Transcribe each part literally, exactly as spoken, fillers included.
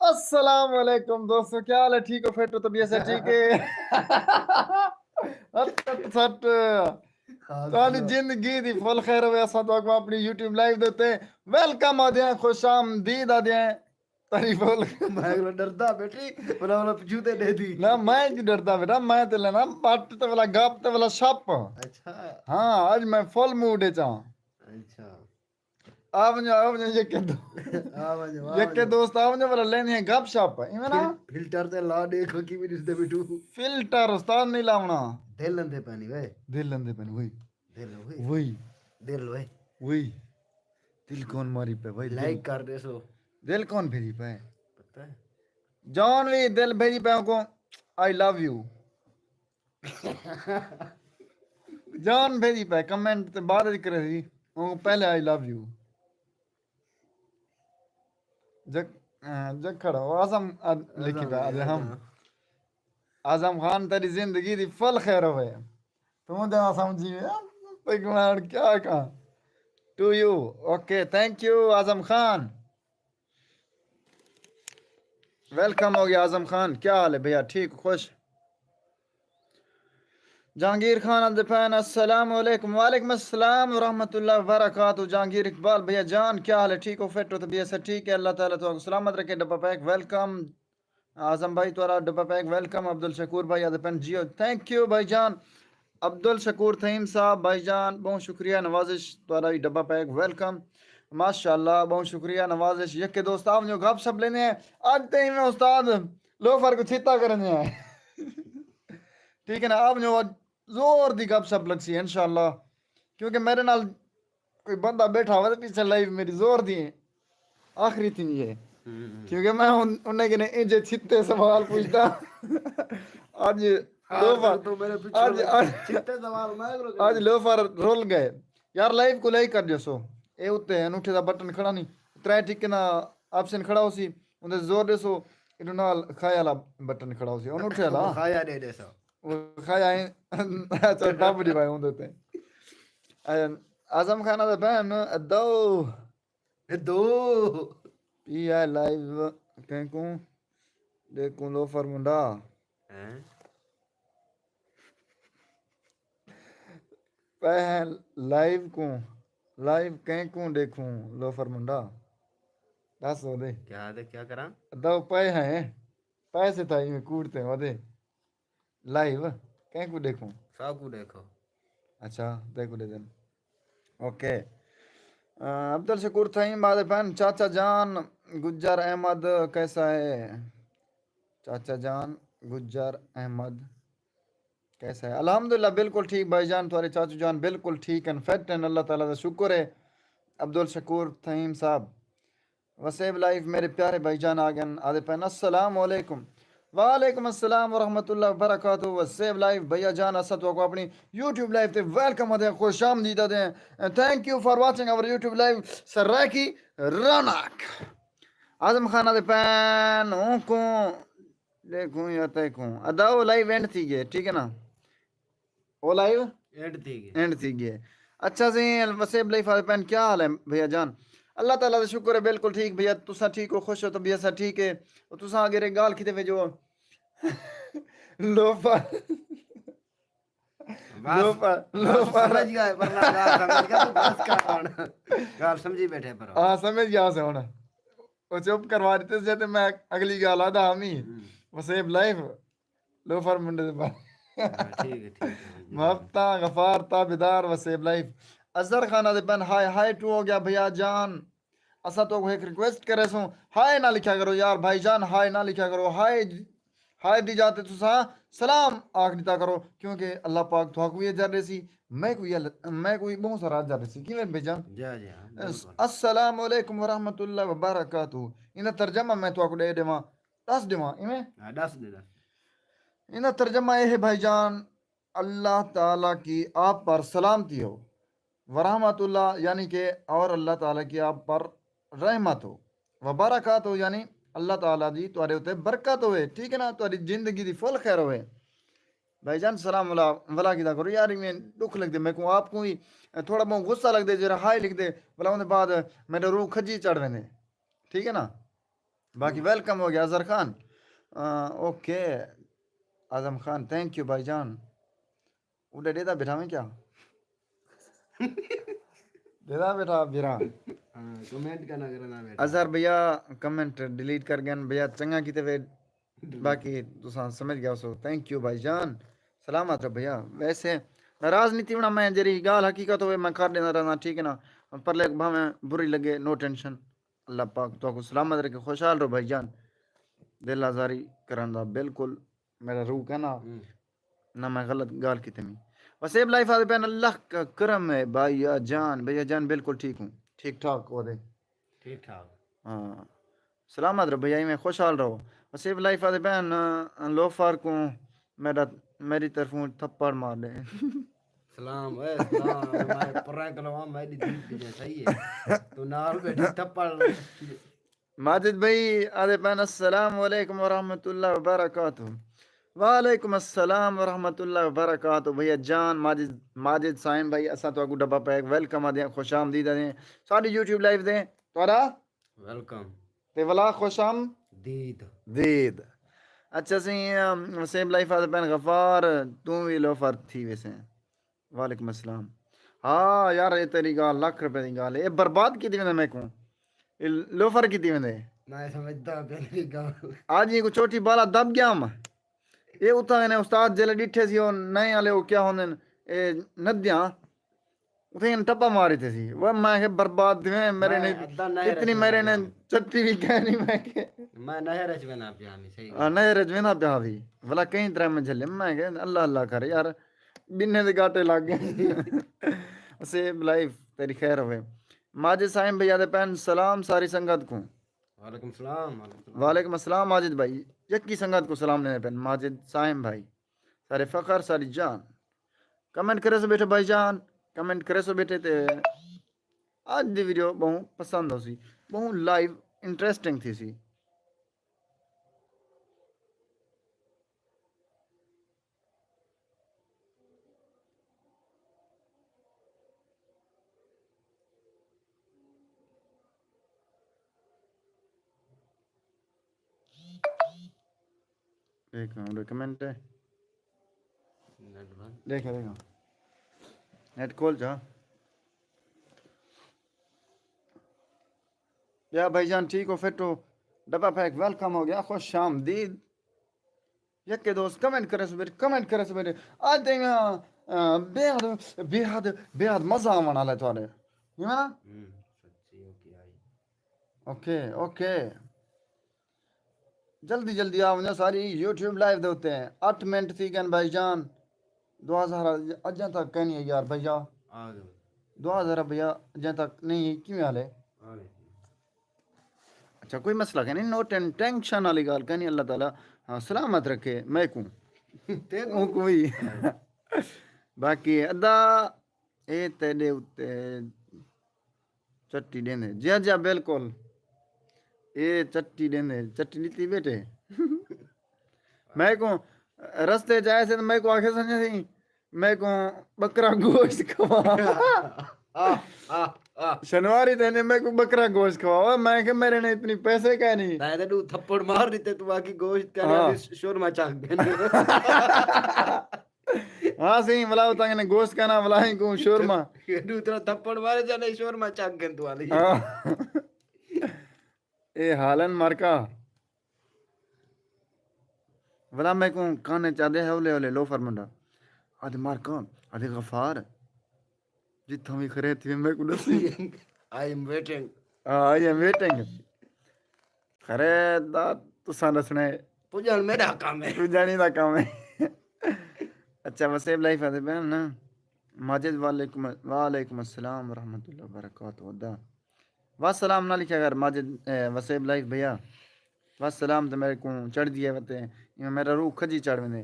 السلام علیکم دوستو، کیا حال ہے؟ ٹھیک ہو؟ فٹ ہو؟ طبیعت سے ٹھیک ہے؟ ہٹ، ہٹ، ہٹ۔ تہاݙی زندگی دی فل خیر ہوے، اساں تہاکوں اپݨی یوٹیوب لائیو دے اتے ویلکم آہدے ہیں، خوش آمدید آہدے ہیں۔ تہاݙی فل میں اڳلوں ݙردا بیٹھی، بھلا، بھلا پچھوں تے ݙے دی۔ نہ، میں کیوں ݙردا بیٹا، میں تے لینا پٹ تے ولا گپ تے ولا شپ۔ اچھا۔ ہاں، اڄ میں فل موڈ اچ ہاں۔ اچھا۔ آ ونڄو، آ ونڄو، یکے دو-، آ ونڄو، آ یکے ونڄو۔ دوست آ ونڄو، ولا لیندے ہیں گپ شپ، ایویں نا؟ فل-، فلٹر تے لا ݙیکھو کیویں ݙسدے ٻیٹھو۔ فلٹر استاد نہیں لاوݨا۔ دل اندے پانی وے۔ دل اندے پانی، وہی۔ دل وے۔ وہی۔ دل وے۔ وہی۔ دل کون ماری پئے، وہی دل۔ لائک کر ݙیسو۔ دل کون بھیجی پئے؟ پتہ ہے۔ جان وی دل بھیجی پئے کو، I love you۔ جان بھیجی پئے، کمنٹ تے بعد وچ کرے سی، اوں پہلے I love you۔ جک-، اہ، جکھڑ، او اعظم، آ، لکھی پئے، اعظم۔ اعظم۔ اعظم خان، تیری زندگی دی فل خیر ہوے۔ توں تے نہ سمجھی، تیکوں میں ہݨ کیا کہاں۔ To you۔ Okay, thank U Azam Khan. Welcome ہو گیا اعظم خان، کیا حال ہے بھیا؟ ٹھیک، خوش؟ جہانگیر خان آندے پئے ہن، السلام علیکم۔ وعلیکم السلام ورحمۃ اللہ وبرکاتہ۔ جہانگیر اقبال، بھیا جان، کیا حال ہے؟ ٹھیک ہو؟ فٹ ہو؟ طبیعت سے ٹھیک ہے؟ اللہ تعالیٰ تہاکوں سلامت رکھے۔ ڈبہ پیک، ویلکم۔ اعظم بھائی، تہاݙا ڈبہ پیک، ویلکم۔ عبدالشکور بھائی آندے پئے ہن، جیو، تھینک یو بھائی جان۔ عبدالشکور تھئیم صاحب، بھائی جان، ٻہوں شکریہ، نواز اچ تہاݙا وی ڈبہ پیک، ویلکم۔ ماشاءاللہ، ٻہوں شکریہ، نواز اچ۔ یکے دوست آ ونڄو، گپ شپ لیندے ہیں۔ اڄ تے ایویں استاد لوفر کوں چھتا کریندے ہیں۔ ٹھیک ہے نا، آ ونڄو، اڄ زور دی گپ شپ لڳسی انشاءاللہ، کیونکہ میݙے نال کوئی بندہ ٻیٹھا ہووے تے پچھے لائیو میݙی زور دی آخری تھیندی ہے۔ ہوں، ہوں۔ کیونکہ میں ان-، انہیں کنے انجے چھتے سوال پچھدا۔ اڄ ہاں، لوفر، تو میرے پچھے اڄ، لگے۔ اڄ، چھتے سوال میں کروں۔ اڄ لوفر رل ڳئے۔ یار، لائیو کوں لائک کر ݙیسو۔ اے اتے انوٹھے دا بٹن کھڑا نہیں۔ ترے ٹکے دا آپشن کھڑا ہوسی۔ اوندے زور ݙیسو۔ ایݙو نال کھایا والا بٹن کھڑا ہوسی۔ انوٹھے والا۔ کھایا ݙے ݙیسو۔ او کھایا ہے۔ اچھا، ٹپ دی بھائی اوندے تے۔ اے، اعظم خان آندے پئے ہن، دو۔ اے دو۔ پی آئی لائیو کینکوں ݙیکھوں لوفر منڈا۔ ہیں؟ پئے ہیں لائیو کوں، لائیو کینکوں ݙیکھوں لوفر منڈا۔ ݙس ودے۔ کیا دے، کیا کراں؟ دو پئے ہیں۔ پیسے تھا ایویں کوڑ تے ودے۔ لائیو کینکوں ݙیکھوں؟ ساکوں ݙیکھو۔ اچھا، ݙیکھو ݙے دن۔ اوکے۔ آ، عبدالشکور تھئیم آندے پئے ہن، چاچا جان، گجر احمد کیسا ہے؟ چاچا جان، گجر احمد کیسا ہے؟ الحمدللہ، بالکل ٹھیک بھائی جان، تہاݙے چاچو جان بالکل ٹھیک ہن، فٹ ہن، اللہ تعالیٰ دا شکر ہے۔ عبدالشکور تھئیم صاحب۔ وسیب لائیو میرے پیارے بھائی جان آ ڳئے ہن، آندے پئے ہن، السلام علیکم۔ وعلیکم السلام ورحمۃ اللہ وبرکاتہ۔ وسیب لائیو بھیا جان، اساں تہاکوں اپݨی یوٹیوب لائیو تے ویلکم آہدے ہیں، خوش آمدید آہدے ہیں۔ And thank you for watching our YouTube live Saraiki رونق۔ اعظم خان آندے پئے ہن، اونکوں ݙیکھوں یا تیکوں۔ ادا او لائیو اینڈ تھی ڳئے، ٹھیک ہے نا؟ او لائیو اینڈ تھی ڳئے۔ اینڈ تھی ڳئے۔ اچھا سئیں، وسیب لائیو آندے پئے ہن، کیا حال ہے بھیا جان؟ اللہ تعالیٰ دا شکر ہے، بالکل ٹھیک بھیا، تساں ٹھیک ہو، خوش ہو، طبیعت سا ٹھیک ہے؟ او تساں اگے گالھ کیتے ویجو؟ لوفر۔ بس، لوفر، بس لوفر۔ سمجھ ڳئے، ورنہ ڳالھ سمجھ ڳئے، توں بس کر ہݨ۔ ڳالھ سمجھی بیٹھے پر۔ ہاں، سمجھ ڳیا سے ہݨ۔ او چپ کروا ݙتے سے تے میں اڳلی ڳالھ آہدا ہامی۔ ہوں۔ وسیب لائیو۔ لوفر منڈے دے پاس۔ ہاں، ٹھیک ہے، ٹھیک ہے۔ مفتا، غفار، تابیدار، وسیب لائیو۔ اظہر خان آندے پئے ہن، ہائے، ہائے ٹو ہو ڳیا بھیا جان۔ اساں تہاکوں ہک ریکویسٹ کریسوں، ہائے نہ لکھیا کرو یار بھائی جان، ہائے نہ لکھیا کرو، ہائے، ہائے دی جاہ تے تساں سلام آکھ ݙتا کرو، کیونکہ اللہ پاک تہاکوں وی اجر ݙیسی، میکوں وی ال-، میکوں وی ٻہوں سارا اجر ݙیسی۔ کیویں بھائی جان؟ جی، جی، ہاں، بالکل۔ السلام علیکم ورحمۃ اللہ وبرکاتہ۔ ایندا ترجمہ میں تہاکوں ݙے ݙیواں۔ ݙس ݙیواں، ایویں؟ ہاں، ݙس ݙے، ݙس۔ ایندا ترجمہ اے ہے بھائی جان، اللہ تعالیٰ کی آپ پر سلامتی ہو، ورحمۃ اللہ یعنی کہ اور اللہ تعالیٰ کی آپ پر رحمت ہو، وبرکات ہو یعنی اللہ تعالیٰ دی تہاݙے اتے برکت ہوئے، ٹھیک ہے نا، تہاݙی زندگی دی فل خیر ہوئے۔ بھائی جان سلام ولا، ولا کیتا کرو یار، ایویں ݙکھ لڳدے میکوں آپ کوں وی، تھوڑا بہت غصہ لڳدے، جیڑھا ہائے لکھدے، ولا اوندے بعد میݙا روح کھجی چڑھ ویندے، ٹھیک ہے نا؟ باقی ویلکم ہو گیا Azhar Khan. Okay Azam Khan, think U بھائی جان۔ اڈے ڈیدا بیٹھا میں کیا؟ ڈیدا بیٹھا بیرا۔ کمنٹ کا نہ کرنا بیٹا۔ اظہر بھیا، کمنٹ ڈیلیٹ کر گئے بھیا، چنگا کیتے وے۔ باقی تساں سمجھ گیا سو، تھینک یو بھائی جان۔ سلامت رہو بھیا۔ ویسے ناراض نہیں تھیونا، میں جڑی گال حقیقت ہوئے میں کر دینا رہنا، ٹھیک ہے نا؟ پر لیک بھاویں بری لگے، نو ٹینشن۔ اللہ پاک تو کو سلامت رکھے، خوشحال رہو بھائی جان۔ دل آزاری کرن دا بالکل میرا روح ہے نا۔ نہ میں غلط گال کیتے میں۔ وسیب لائف آدے پین، اللہ کا کرم ہے بھائی جان، بھیا جان بالکل ٹھیک ہوں، ٹھیک ٹھاک ہو دے۔ ٹھیک ٹھاک۔ ہاں، سلامت رہو بھیا، میں خوشحال رہو۔ وسیب لائف آدے پین، لوفر کو میرا، میری طرفوں تھپڑ مار دے۔ سلام اے سلام، میں پرائے کلو میں دی دیپ دی صحیح ہے۔ تو نال بیٹھی تھپڑ۔ ماجد بھائی آدے پین، السلام علیکم ورحمۃ اللہ وبرکاتہ۔ وعلیکم السلام ورحمۃ اللہ وبرکاتہ۔ بھیا جان ماجد، ماجد سائن بھائی، اساں تو کو ڈبا پیک ویلکم آدے، خوش آمدید آدے ساڈی یوٹیوب لائیو دے۔ تہاڈا ویلکم۔ تے ولا خوش آم دید۔ دید۔ اچھا سی، وسیب لائف آدے پین، غفار توں وی لوفر تھی ویسے۔ وعلیکم السلام۔ ہاں یار، اے تیری گال لکھ روپے دی گال ہے، اے برباد کیتی ویندے میکوں، اے لوفر کیتی ویندے۔ میں سمجھدا پیا تیری گال۔ اج ہی کو چھوٹی بالا دب گیا ہم۔ اے اتھاں نے استاد جلے ڈٹھے سی، او نئے والے او کیا ہوندے نے، اے ندیاں اتھاں نے ٹپا ماری تے سی۔ وہ میں کہ برباد دیویں، میرے نے اتنی میرے نے چٹی بھی کہنی میں کہ میں نہر اچ وینا پیا ہمی، صحیح۔ نہر اچ وینا پیا ہمی۔ ولا کہیں طرح میں جھلے، میں کہ اللہ اللہ کر یار، بنے دے گاٹے لگ گئے۔ اسے لائف تیری خیر ہوئے۔ ماجد سائیں بھیا دے پین سلام ساری سنگت کو۔ وعلیکم السلام۔ وعلیکم السلام ماجد بھائی، یکی سنگت کو سلام لینے پین ماجد سائیں بھائی، سارے فخر ساری جان۔ کمنٹ کرے سو بیٹھے بھائی جان، کمنٹ کرے سو بیٹھے تے اج دی ویڈیو بہوں پسند ہو سی، بہوں لائیو انٹرسٹنگ تھی سی۔ دیکھاں اوندا کمنٹ ہے۔ نیٹ بند۔ دیکھاں دیکھاں۔ نیٹ کھول جا۔ یا بھائی جان ٹھیک ہو، فٹ ہو؟ ڈبا پیک ویلکم ہو گیا، خوش آمدید۔ یکے دوست کمنٹ کرے سو بیٹھے، کمنٹ کرے سو بیٹھے۔ آج تے بے حد بے حد بے حد مزہ آون والا ہے تھوڑے۔ ہی نا؟ ہوں، سچی اوکے آئی۔ Okay okay. جلدی جلدی آ ونجو ساری یوٹیوب لائیو دے اتے۔ اٹھ منٹ تھی گئے بھائی جان۔ دعا زہرا اجاں تک کہنی ہے یار بھیا۔ آ گئے۔ دعا زہرا بھیا اجاں تک نہیں ہے، کیوں حال ہے؟ آ گئے۔ اچھا کوئی مسئلہ کہنی، نو ٹین ٹینشن والی گال کہنی، اللہ تعالی ہاں سلامت رکھے میں کو۔ تے کو کوئی۔ باقی ادا اے تیڈے اتے چٹی ڈیندے۔ جی ہاں جی ہاں بالکل۔ اے چٹی ڈیندے، چٹی ڈتی بیٹھے۔ میں کو رستے جائے سے تو میں کو آکھے سنجے سی، میں کو بکرا گوشت کھوا۔ آہ، آہ، آہ۔ شنواری تے نے میں کو بکرا گوشت کھوا۔ میں کہ میرے نے اتنی پیسے کا نہیں۔ تائے تے ڈو تھپڑ مار دیتے تو آکی گوشت کا ہاں۔ شورما چاک گئے۔ ہاں سی، ولا اتاں کنے گوشت کنا، ولا ہی کو شورما۔ ڈو ترا تھپڑ مارے جانے شورما چاک گئے تو والی۔ ہاں۔ اے حالن مارکا۔ ولا میں کو کانے چا دے ہولے ہولے لوفر منڈا۔ اد مارکا، اد غفار۔ جتھاں وی خرید تھی میں کو دسی۔ I am waiting۔ I am waiting. خرید دا تساں دسنے۔ پجن میرا کام ہے۔ پجانی دا کام ہے۔ اچھا وسیب لائف آتے پہن نا۔ ماجد وعلیکم وعلیکم السلام ورحمۃ اللہ وبرکاتہ۔ دا وسلام نہ لکھیا کر ماجد، اے، وسیب لائف بھیا۔ وسلام تے میرے کو چڑھ دیے وتے۔ ایویں میرا روح کھجی چڑھ ویندے۔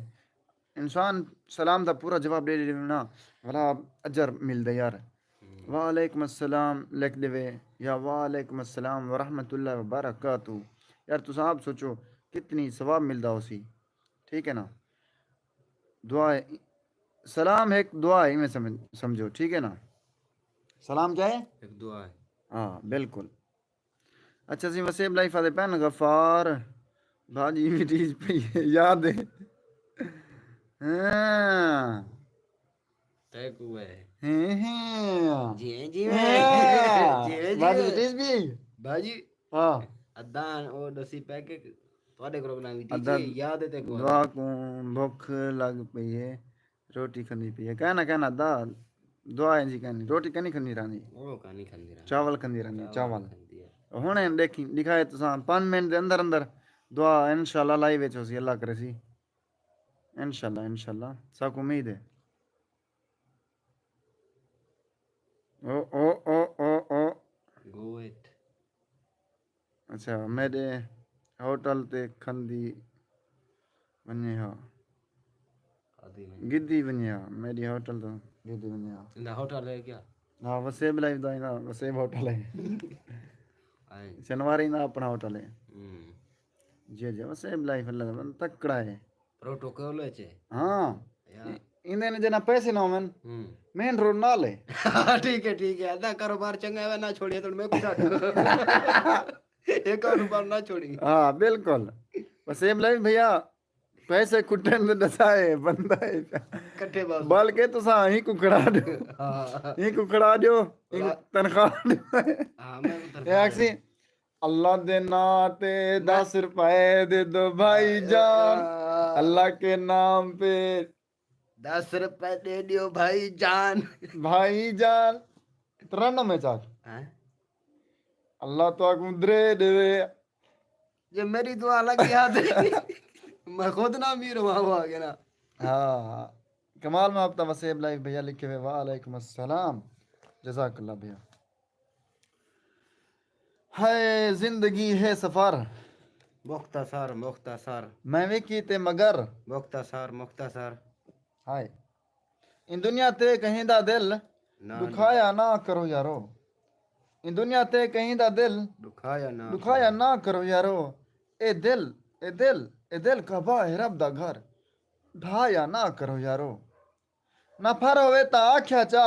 انسان سلام دا پورا جواب ڈے ڈے نا، ولا اجر ملدا یار۔ وعلیکم السلام لکھ ڈیوے یا وعلیکم السلام ورحمۃ اللہ وبرکاتہ۔ یار تساں آپ سوچو کتنی ثواب ملدا ہو سی۔ ٹھیک ہے نا؟ دعا ہے۔ سلام ایک دعا ہے، ایویں سمجھ، سمجھو، ٹھیک ہے نا؟ سلام کیا ہے؟ ایک دعا ہے۔ ہاں، بالکل۔ اچھا سی وسیب لائف آتے پین غفار بھاجی وی ٹیج پئی ہے، یاد ہے؟ ہاں۔ تیکو ہے۔ ہیں ہیں۔ جیویں جیویں۔ ہاں۔ جیویں بھاجی جیویں۔ ٹیج پئی؟ بھاجی، ہاں۔ ادان او ڈسی پے کہ تہاڈے پروگرام وی ادا ٹیچے یاد ہے تیکو؟ دعا کو بھوک لگ پئی ہے، روٹی کھندی پئی ہے۔ کہنا کہنا دا دعا ہے جی کہنی، روٹی کہنی کھندی رہندی۔ او کانی کھندی رہندی۔ چاول کھندی رہندی، چاول۔ کھندی ہے۔ ہن ڈیکھی دکھائے تساں پانچ منٹ دے اندر اندر دعا انشاءاللہ لائیو وچ ہوسی، اللہ کرے سی۔ انشاءاللہ، انشاءاللہ ساکو امید ہے۔ او او او او او۔ Go at. اچھا، میرے ہوٹل تے کھندی ونجے ہا۔ آدھی میں۔ گدی ونجے ہا، میری ہوٹل تو گدی ونجے ہا۔ اندا ہوٹل ہے کیا؟ ہاں، وسیب لائف دا نا، وسیب ہوٹل ہے۔ آئیں۔ شنواری دا اپنا ہوٹل ہے۔ ہوں۔ جی جی، وسیب لائف اللہ دا بندہ تکڑا ہے۔ پروٹوکول ہے چے۔ ہاں۔ یا۔ ایندے نے جنا پیسے نہ ہون، ہوں۔ مین روڈ نال ہے۔ ٹھیک ہے، ٹھیک ہے، ادا کاروبار چنگا ہے، نہ چھوڑیے تو میں کچھ آکھاں۔ یہ کاروبار نہ چھوڑی۔ ہاں بالکل۔ وسیم لائف بھیا، پیسے کٹن دے دسائے بندہ ہے۔ کٹھے بس۔ بلکہ تساں ہی ککڑا ڈیو۔ ہاں۔ ہی ککڑا ڈیو، ہی تنخواہ ڈیو۔ ہاں، میں ادھر اے آکھسی، اللہ دے ناں تے دس روپے دے دو بھائی جان، اللہ کے نام پہ۔ دس روپے دے دیو بھائی جان۔ بھائی جان۔ ترنم ہے چاچ۔ ہاں؟ اللہ تو کو درے دے۔ یہ میری دعا لگی ہاتھ۔ میں خود نہ امیر ہوا ہوا کہ نا۔ ہاں۔ کمال محبت وسیب لائف بھیا لکھے ہوئے، وعلیکم السلام۔ جزاک اللہ بھیا۔ ہے زندگی ہے سفر۔ مختصر، مختصر۔ میں وی کیتے مگر۔ مختصر، مختصر۔ ہائے۔ ان دنیا تے کہیں دا دل۔ نہ، دکھایا نہ کرو یارو۔ ان دنیا تے کہیں دا دل۔ دکھایا نہ۔ دکھایا نہ کرو یارو۔ اے دل، اے دل، اے دل کعبہ ہے رب دا گھر۔ ڈھایا نہ کرو یارو۔ نہ پھر ہووے تاں آکھیا چا،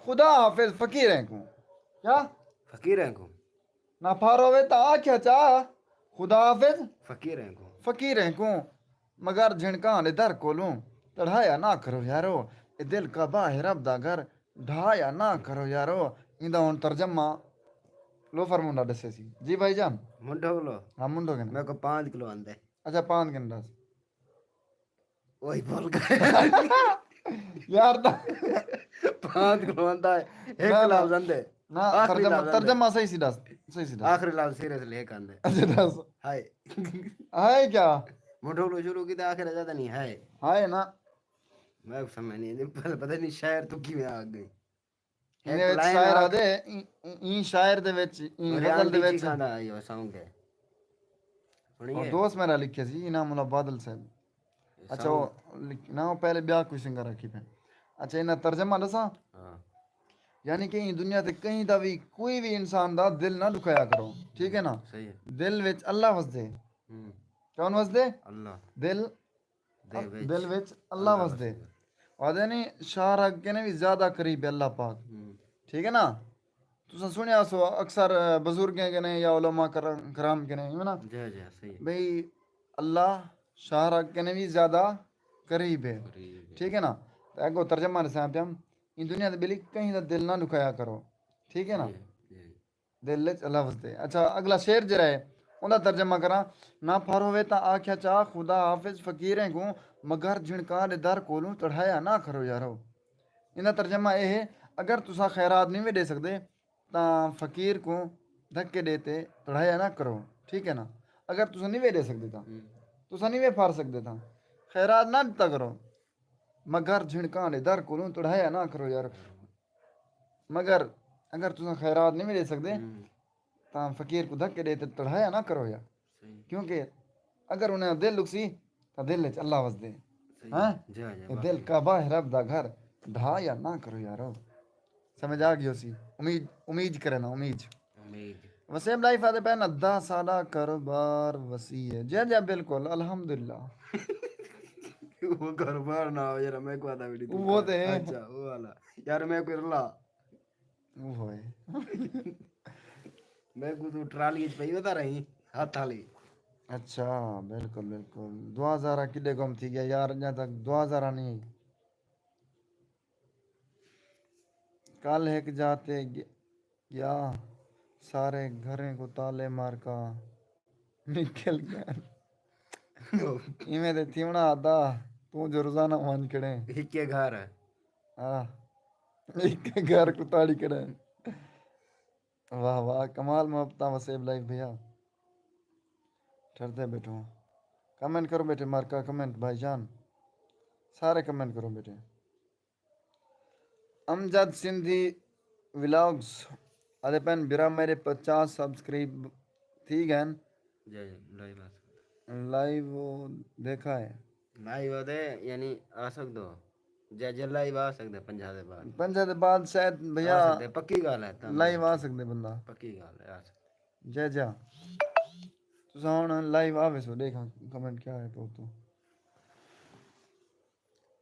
خدا حافظ فقیریں کوں۔ کیا؟ فقیریں کوں۔ نہ پھر ہووے تاں آکھیا چا، خدا حافظ فقیریں کوں۔ فقیریں کوں۔ مگر جھنکاں دے در کولوں تڑھایا نہ کرو یارو۔ اے دل کعبہ ہے رب دا گھر، ڈھایا نہ کرو یارو۔ ایندا ہن ترجمہ لوفر منڈا ڈسے سی۔ جی بھائی جان۔ منڈو لو۔ ہاں منڈو کن۔ میں کو پانچ کلو آندے۔ اچھا پانچ کن ڈس۔ وہی بول گئے۔ یار دا پانچ کلو آندا ہے۔ ایک نہ، نہ۔ لفظ آندے۔ نہ، آخری ترجمہ، لفظ آندے۔ ترجمہ صحیح سی ڈس، صحیح سی ڈس۔ آخری لفظ سیریس لے کے آندے۔ اچھا ڈس۔ ہائے۔ ہے کیا؟ منڈو لو شروع کیتا، آخر زیادہ نہیں ہے۔ ہے نا۔ میں سمجھ نہیں، پتہ نہیں شاعر تو کیویں آ گئی۔ ایندے وچ شاعر آدھے، ایں، ایں، ایں شاعر دے وچ، ایں غزل دے وچ۔ کھانا آئی ہو سانگ ہے۔ سنیے۔ اور دوست میرا لکھے سی، انعام اللہ بادل صاحب۔ اچھا، وہ لکھ-، نہ، وہ پہلے بیا کوئی سنگر رکھی پہ۔ اچھا، انہاں ترجمہ ڈساں؟ ہاں۔ یعنی کہ ایں دنیا تے کہیں دا وی، کوئی وی انسان دا دل نہ دکھایا کرو، ٹھیک ہے نا؟ صحیح ہے۔ دل وچ اللہ وسدے۔ ہوں۔ کون وسدے؟ اللہ۔ دل دے وچ۔ دل وچ اللہ وسدے۔ آدھے نہیں، شاہ رگ کنے وی زیادہ قریب ہے اللہ پاک۔ ہوں۔ ٹھیک ہے نا؟ تساں سنیا سو اکثر بزرگیں کنے یا علماء کرام، کرام کنے، ہے نا؟ جی، جی، صحیح ہے۔ بھئی اللہ شاہ رگ کنے وی زیادہ قریب ہے۔ قریب ہے۔ ٹھیک ہے نا؟ تے اگو ترجمہ ڈساں پیا، ان دنیا دے بلی کہیں دا دل نہ دکھایا کرو۔ ٹھیک ہے نا؟ جی، جی۔ دل وچ اللہ وسدے۔ اچھا، اگلا شعر جڑا ہے، اوندا ترجمہ کراں۔ نہ پھر ہووے تاں آکھیا چا، خدا حافظ فقیریں کوں، مگر جھنکاں دے در کولوں تڑھایا نہ کرو یارو۔ ایندا ترجمہ اے ہے، اگر تساں خیرات نہیں وے ڈے سکدے تاں فقیر کوں دھکے ڈے تے تڑھایا نہ کرو، ٹھیک ہے نا؟ اگر تساں نہیں وے ڈے سکدے تاں، ہوں۔ تساں نہیں وے پھر سکدے تاں خیرات نہ ڈتا کرو، مگر جھنکاں دے در کولوں تڑھایا نہ کرو یارو۔ مگر اگر تساں خیرات نہیں وے ڈے سکدے، ہوں۔ تاں فقیر کوں دھکے ڈے تے تڑھایا نہ کرو یار۔ صحیح۔ کیونکہ اگر انہاں دا دل لکسی تاں دل وچ اللہ وسدے۔ صحیح۔ ہاں؟ جی، جی، اے دل کعبہ ہے رب دا گھر، ڈھایا نہ کرو یارو۔ سمجھ آ گئی ہوسی۔ امید، امید کرے نا، امید۔ امید۔ وسیم لائف آدھے پے نا، دہ سالہ کاروبار وسیع ہے۔ جی، جی، بالکل، الحمدللہ۔ وہ کاروبار نہ ہو یار، میں کو آدھا ویڈیو۔ وہ تے ہے۔ اچھا، وہ والا۔ یار میں کوئی رلا۔ وہ ہوئے۔ میکوں توں ٹرالی اچ پئی ودا رہی، ہتھ آلی۔ اچھا، بالکل، بالکل۔ دعا زارا کݙے گم تھی ڳیا یار، اڄاں تک دعا زارا نہیں آئی۔ کل ہک جاہ تے گ-، ڳیا، سارے گھریں کوں تالے مار کا نکل ڳئے۔ ایویں تے تھیوݨا آہدا، توں جو روزانہ ونڄ کھڑیں۔ ہکے گھر۔ ہاں۔ ہکے گھر کوں تاڑی کھڑیں۔ واہ واہ، کمال محبتاں وسیب لائیو بھیا۔ ٹھردے ٻیٹھو۔ کمنٹ کرو ٻیٹھے، مارکا کمنٹ بھائی جان۔ سارے کمنٹ کرو ٻیٹھے۔ امجد سندھی ولاگز آہدے پئن، برا میݙے پچاس سبسکرائب تھی ڳئن۔ جی، جی، لائیو آ سڳدے۔ لائیو دیکھا ہے۔ لائیو آہدے، یعنی آ سڳدو۔ جے، جے لائیو آ سڳدے پنجاہ دے بعد۔ پنجاہ دے بعد شاید بھیا آ سڳدے، پکی ڳالھ ہے، تاں لائیو آ سڳدے بندہ۔ پکی ڳالھ ہے، آ سڳدے۔ جے، جے۔ تساں ہݨ لائیو آ ویسو، ݙیکھاں کمنٹ کیا ہے تو تو۔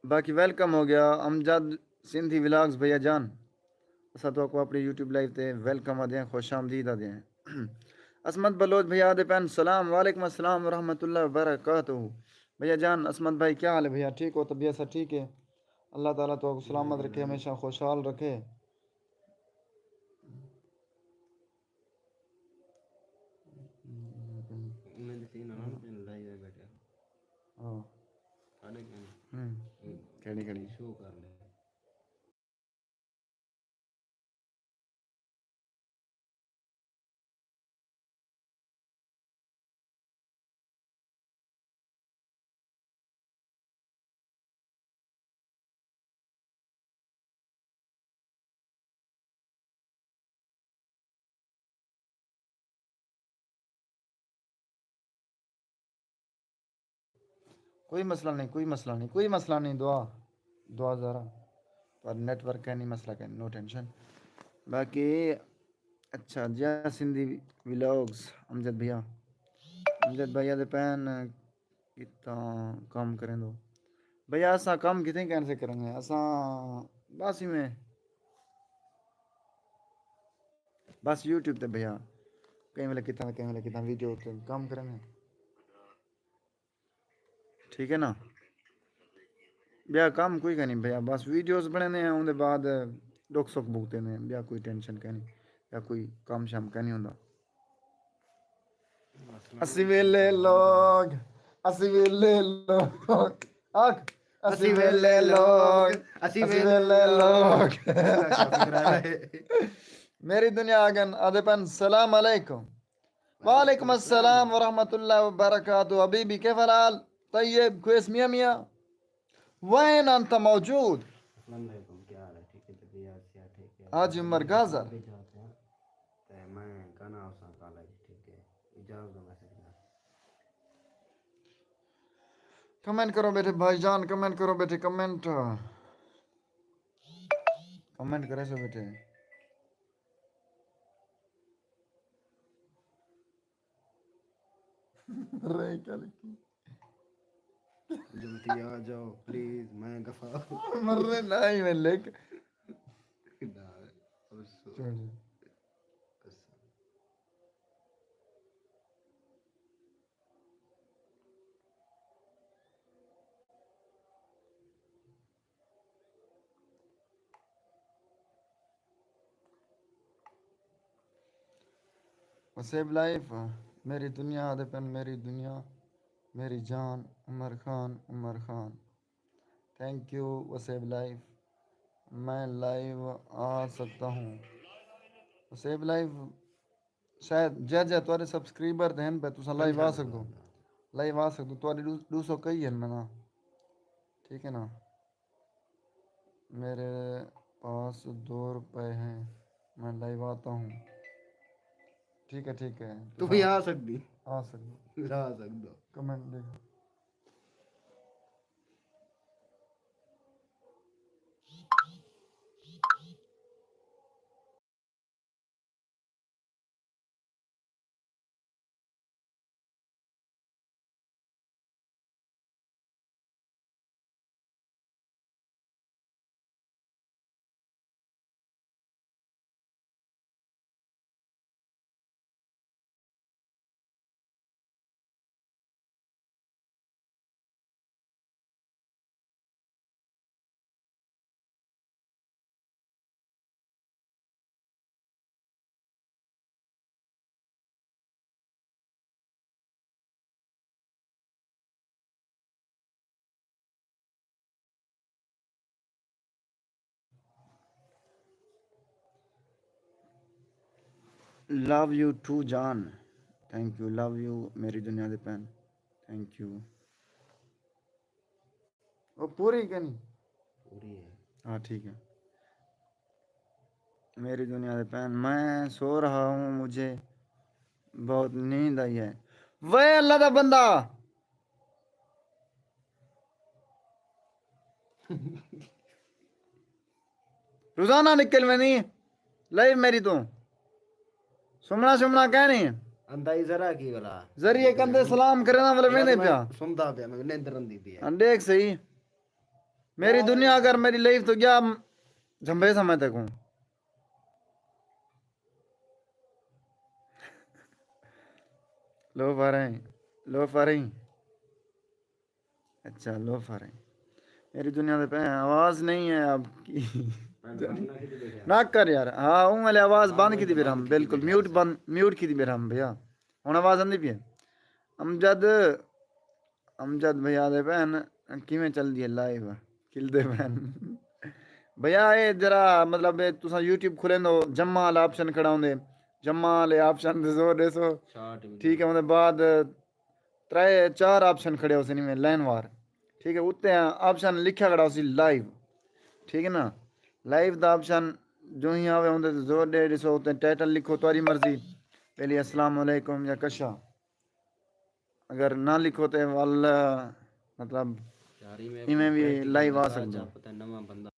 باقی ویلکم ہو ڳیا امجد سندھی ولاگز بھیا جان، اساں تہاکوں اپݨی یوٹیوب لائیو تے ویلکم آہدے ہیں، خوش آمدید آہدے ہیں۔ عصمت بلوچ بھیا آہدے پئن، سلام، وعلیکم السلام ورحمۃ اللہ وبرکاتہ۔ بھیا جان، عصمت بھائی، کیا حال ہے بھیا؟ ٹھیک ہو؟ طبیعت سب ٹھیک ہے؟ اللہ تعالیٰ تہاکوں سلامت رکھے، ہمیشہ خوشحال رکھے۔ میں تے سین آنا پین لائیو ہے بیٹھے۔ ہاں۔ ساݙے کن ہوں۔ کہڑی، کہڑی؟ شو کر لے۔ کوئی مسئلہ نہیں، کوئی مسئلہ نہیں، کوئی مسئلہ نہیں، دعا، دعا ذرا۔ پر نیٹ ورک کائنی، مسئلہ کائنی، نو ٹینشن۔ باقی اچھا، جیا سندھی ولاگز، امجد بھیا۔ امجد بھیا دے پین کتھاں کم کریندو؟ بھیا، اساں کم کتھیں کہن سے کریں گے؟ اساں بس ایویں، بس یوٹیوب تے بھیا، کہیں ویلے کتھاں، کہیں ویلے کتھاں ویڈیو تے کم کریں گے۔ ٹھیک ہے نا؟ ٻیا کم کوئی کائنی بھیا، بس ویڈیوز بݨیندے ہیں، اوندے بعد ݙکھ سکھ بھگتیندے ہیں، ٻیا کوئی ٹینشن کائنی، یا کوئی کم شم کائنی ہوندا۔ اسی ویلے لوگ، اسی ویلے لوگ، آکھ، اسی ویلے لوگ، اسی ویلے لوگ۔ میری دنیا آ ڳن، آہدے پن، سلام علیکم۔ وعلیکم السلام ورحمۃ اللہ وبرکاتہ۔ حبیبی، کیف الحال؟ طیب، کویس، میاں میاں؟ وین انت موجود؟ السلام علیکم، کیا حال ہے؟ ٹھیک ہے، طبیعت صحت ٹھیک ہے؟ حاجی عمر گازر۔ ابھی جاتے ہیں۔ تے میں کہنا اساں کالج، ٹھیک ہے؟ اجازت دو میسج کرنا۔ کمنٹ کرو بیٹھے بھائی جان، کمنٹ کرو بیٹھے، کمنٹ۔ کمنٹ کرے سو بیٹھے۔ رے کیا لکھی؟ جلدی آ جاؤ پلیز، میں گفا۔ مرے نہ ہی میں لکھ۔ نہ، افسوس۔ چھوڑ۔ وسیب لائف، میری دنیا آہدے پن، میری دنیا، میری جان، عمر خان، عمر خان۔ تھینک یو وسیب لائف، میں لائیو آ سکتا ہوں؟ وسیب لائف، شاید جے جے تہاݙے سبسکرائبر تے ہن پئے، تساں لائیو آ سڳدو، لائیو آ سڳدو، تہاݙے ݙو، ݙو سو کئی ہن منا۔ ٹھیک ہے نا؟ میرے پاس دو روپے ہیں، میں لائیو آتا ہوں۔ ٹھیک ہے، ٹھیک ہے۔ توں وی آ سڳدی۔ آ سڳدو۔ آ سڳدو۔ کمنٹ ݙیکھ۔ لو یو ٹو جان۔ تھینک یو، لو یو میری دنیا دے پین۔ Think U. او پوری کہ نہیں؟ پوری ہے۔ ہاں، ٹھیک ہے۔ میری دنیا دے پین، میں سو رہا ہوں، مجھے بہت نیند آئی ہے۔ وے اللہ دا بندہ، روزانہ نکل ویندی لائیو میری توں۔ سمنا سمنا کہنی۔ اندائی ذرا کی ولا۔ ذریعے کندے سلام کرنا ولا ویندے پیا۔ سمدا پیا، میں نیندر اندی پیا۔ ہاں، دیکھ صحیح۔ میری دنیا اگر میری لائیو تو گیا، جھمبے سمے تک ہوں۔ لو پاریں، لو پاریں۔ اچھا، لو پاریں۔ میری دنیا دے پہ آواز نہیں ہے آپ کی۔ نہ کر یار۔ ہاں، اوں والے آواز بند کیتی پھر ہم، بالکل میوٹ بند، میوٹ کیتی پھر ہم بھیا۔ ہن آواز آندی پئی ہے؟ امجد، امجد بھیا دے پین کیویں چلدی ہے لائیو؟ کھلدے پین۔ بھیا، اے جرا مطلب، اے تساں یوٹیوب کھلیندو، جمع والا آپشن کھڑا ہوندے، جمع والے آپشن تے زور ݙیسو۔ ٹھیک ہے، اوندے بعد ترے چار آپشن کھڑے ہوسن ایویں لائن وار، ٹھیک ہے، اتے آپشن لکھیا کھڑا ہوسی لائیو، ٹھیک ہے نا؟ لائیو دا آپشن جو ہی آوے، اوندے تے زور ݙے ݙیسو، اتے ٹائٹل لکھو تہاݙی مرضی، پہلی السلام علیکم یا کشا۔ اگر نہ لکھو تے ول، مطلب، یار، ایویں ایویں بھی کوئی لائیو آ سڳدو۔ پتہ نواں بندہ۔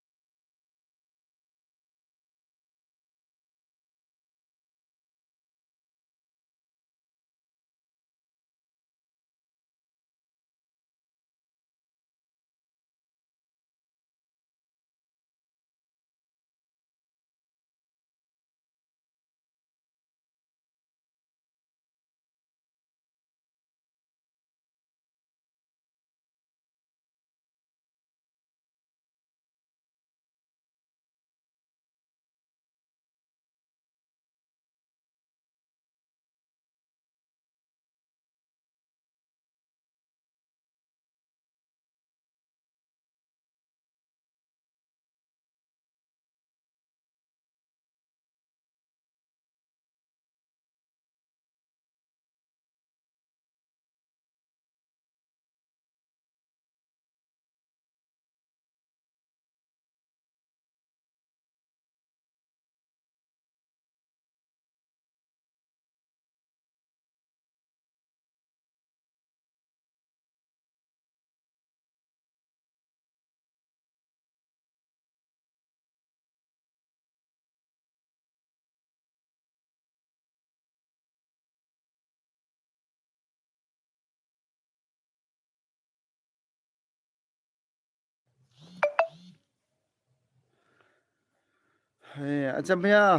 اچھا بھیا،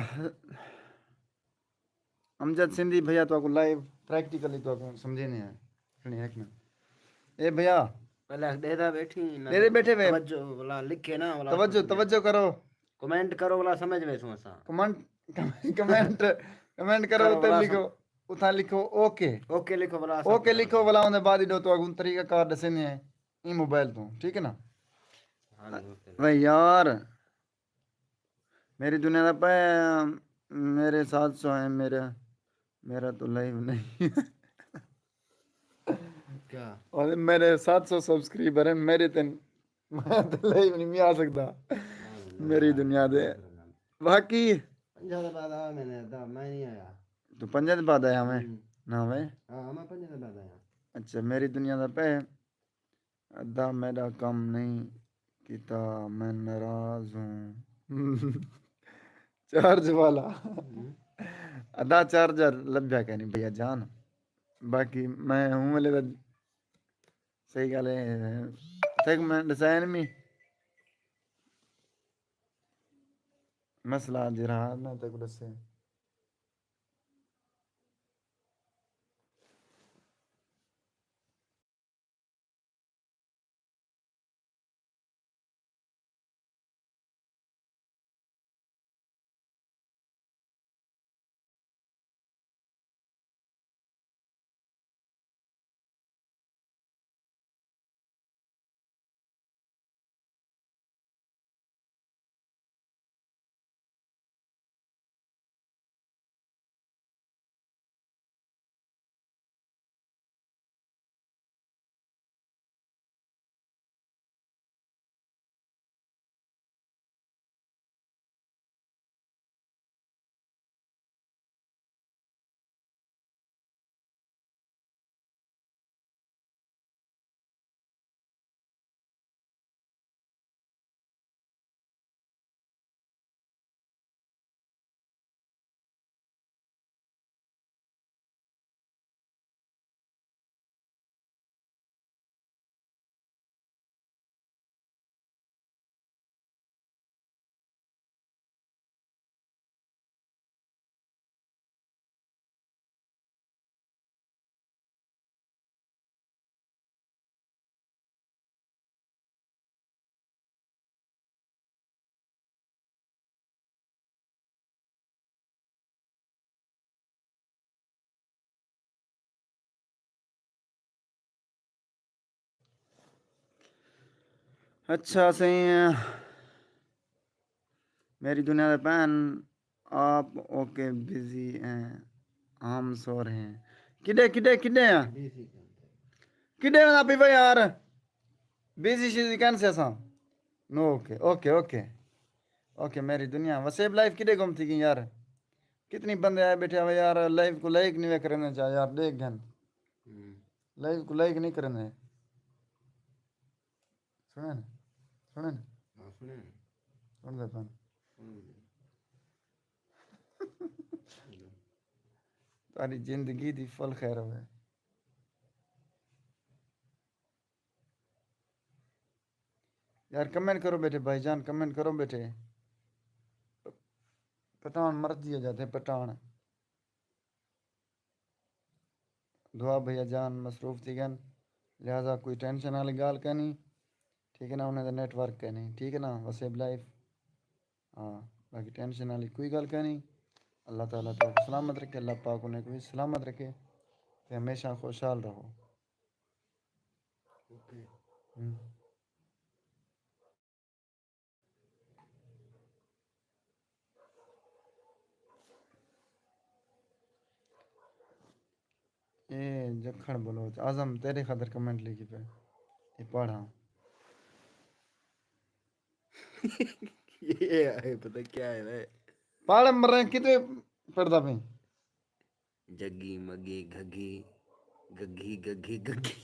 امجد سندھی بھیا، تو کو لائیو پریکٹیکلی تو کو سمجھے نہیں ہے۔ کھڑی ہے کہ نا؟ اے بھیا۔ پہلے ݙیہدا بیٹھی نہ، ݙیہدے بیٹھے وے۔ توجہ ولا لکھے نا ولا توجہ، سمجھ۔ توجہ کرو۔ کمنٹ کرو ولا سمجھ ویسوں اساں۔ کمنٹ، کمنٹ، کمنٹ کرو کرو تے ولا لکھو۔ سم- اتھاں لکھو اوکے۔ اوکے لکھو ولا سمجھ۔ اوکے لکھو ولا، اوندے بعد ہی ݙو تو اڳوں طریقہ کار ݙسیندے ہیں ایں موبائل توں، ٹھیک ہے نا؟ ہاں جی، اوکے۔ وے یار، میری دنیا دا پے، میرے سات سو ہیں، میرا، میرا تو لائیو نہیں۔ کیا؟ اور میرے سات سو سبسکرائبر ہیں، میرے تے، میں تے لائیو نہیں آ سڳدا۔ میری دنیا دے۔ باقی پنجاہ دے بعد آ، میں نے دا، میں نہیں آیا۔ تو پنجاہ دے بعد آیا میں؟ ہوں۔ نہ میں۔ ہاں، میں پنجاہ دے بعد آیا۔ اچھا، میری دنیا دا پے۔ ادا میݙا کم نہیں کیتا، میں ناراض ہوں۔ چارج والا۔ ہوں۔ ادا چارجر لبھیا کائنی بھیا جان۔ باقی میں ہوں ویلے دا صحیح ڳالھ ہے۔ تیک میں ݙسایا نہیں مسئلہ جیڑھا میں تیکوں ݙسے۔ اچھا سائیں، میری دنیا دے بھن، آپ اوکے بزی ہیں، ہم سو رہے ہیں۔ کݙے کݙے کݙے ہیں؟ کݙے ہونا پئی وے یار؟ بزی شزی کن سے اساں؟ نو، اوکے اوکے اوکے۔ اوکے میری دنیا، وسیب لائف کݙے گم تھی ڳئی یار؟ کتنی بندے آئے بیٹھے ہوئے یار، لائف کو لائک نہیں وے کرنے چاہ یار، ݙیکھ گھن۔ لائف کو لائک نہیں کرنے۔ سݨے نا؟ سݨے نا؟ ہاں، سݨے نا۔ سݨ دے پن۔ سݨ دے۔ تہاݙی زندگی دی فل خیر ہووے۔ یار کمنٹ کرو بیٹھے بھائی جان، کمنٹ کرو بیٹھے۔ پٹھان مرضی ہو جاتے پٹھان۔ دعا بھیا جان مصروف تھی ڳن، لہذا کوئی ٹینشن والی ڳالھ کائنی، ٹھیک ہے نا؟ انہیں دا نیٹ ورک کائنی، ٹھیک ہے نا؟ وسیب لائف۔ ہاں، باقی ٹینشن والی کوئی ڳالھ کائنی۔ اللہ تعالیٰ تہاکوں سلامت رکھے، اللہ پاک انہیں کوں وی سلامت رکھے تے ہمیشہ خوشحال رہو۔ اوکے۔ ہوں۔ اے جکھڑ بلوچ، اعظم تیݙے خاطر کمنٹ لکھی پئے، اے پڑھاں۔ اے پتہ کیا ہے وے؟ پڑھ مریں، کتنے پڑھدا پئیں؟ جگی مگی گھگی، گھگی گھگی گھگی۔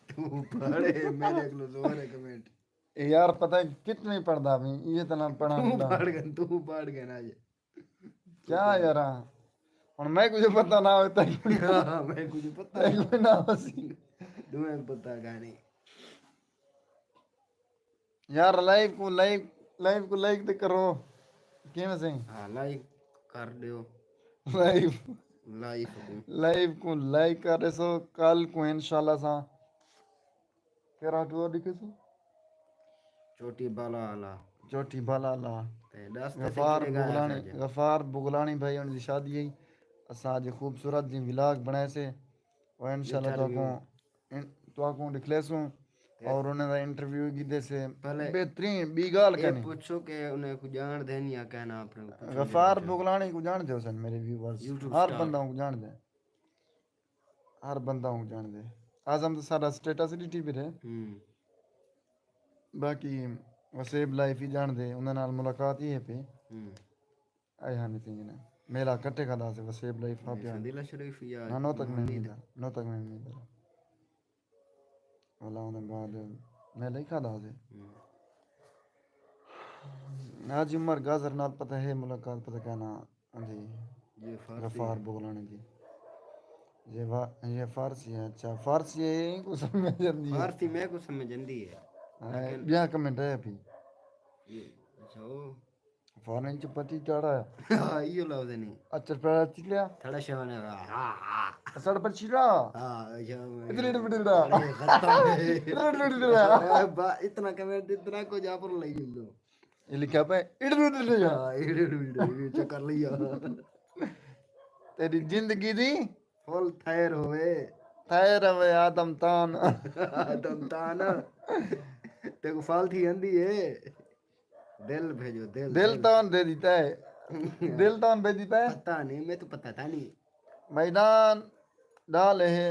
توں پڑھ، میݙے کولوں زور ہے کمنٹ۔ اے یار پتہ ہے کتنے پڑھدا پئیں، اے تاں نہ پڑھاں توں پڑھدا۔ پڑھ ڳن، توں پڑھ ڳن اڄ۔ کیا یار؟ ہݨ میکوں جو پتہ نہ ہووے تاں ہاں، میکوں جو پتہ تاں کوئی نہ ہوسی۔ ݙوہیں پتہ کائنی۔ یار لائیو کوں لائک، لائیو کوں لائک تے کرو۔ کیویں سئیں؟ ہاں، لائک کر ݙیو۔ لائیو۔ لائیو کوں۔ لائیو کوں لائک کر ݙیسو۔ کل کوں انشاءاللہ اساں کیڑھا ٹور ݙکھیسوں؟ چوٹی بالا آلا۔ چوٹی بالا آلا۔ تے ݙس تے غفار کتنے گایا بغلانی، ساجے؟ غفار بغلانی بھائی انہاں دی شادی ہے۔ اساں اڄ خوبصورت جی ولاگ بݨائے سے۔ او انشاءاللہ انٹرویو۔ تہاکوں ان-، تہاکوں ݙکھلیسوں تے اور انہاں دا انٹرویو گھدے سے۔ پہلے بہترین، ٻی ڳالھ اے کائنی۔ پچھو کہ انہیں کوں ڄاݨدے ہن یا کائنا اپݨے کوں پچھو غفار جا۔ بغلانی کوں ڄاݨدے ہوسن میرے ویورز۔ یوٹیوب ہر سٹار۔ بندہ کوں ڄاݨدے۔ ہر بندہ کوں ڄاݨدے۔ اعظم تاں ساݙا سٹیٹس ݙٹھی پھرے۔ ہوں۔ باقی وسیب لائف ہی ڄاݨدے، انہاں نال ملاقات ہی ہے پئی۔ ہوں۔ آئے ہاں نتیں جنہیں میلہ کٹے کھادا سے وسیب لائف ہاں پیا۔ سندیلہ شریف یا نہ، نو تک میں محمد؟ نہیں دا، نو تک میں نہیں دا۔ والا انہیں بعد میلہ ہی کھادا سے۔ ہوں۔ حاجی عمر گازر نال پتہ ہے ملاقات، پتہ کیا نا؟ جی۔ یہ فارسی غفار ہے۔ بغلانی جی۔ یہ وا-، یہ فارسی ہے۔ اچھا، فارسی ہے، یہ کو سمجھ آندی ہے۔ فارسی میں کو سمجھ آندی ہے۔ ہاں، لیکن ٻیا کمنٹ ہے پئی۔ یہ، اچھا، او۔ فارن چ پٹی چڑھا ہے۔ ہاں، ایہو لفظ نہیں۔ اچھا، پڑا چلیا۔ تھڑا شوانے، ہاں، ہاں، ہاں۔ اسڑ پر چڑھا۔ ہاں، اچھا، ادھر ادھر ادھر۔ ارے، ختم ہے۔ ادھر ادھر ادھر۔ با-، اتنا کمنٹ، اتنا کو جا پر لئی لو۔ یہ لکھا پہ اڑ اڑ اڑ اڑ۔ ہاں، اڑ اڑ اڑ اڑ، چکر لیا۔ تیری زندگی دی فل تھیر ہوئے۔ تھیر ہوئے آدم تان۔ آدم تان۔ تے کو فال تھی اندی ہے۔ دل بھیجو، دل، دل دل۔ تان دے دیتا ہے۔ دل تان بھیج دیتا ہے۔ پتہ نہیں، میں تو پتہ تھا نہیں۔ میدان ڈال ہے۔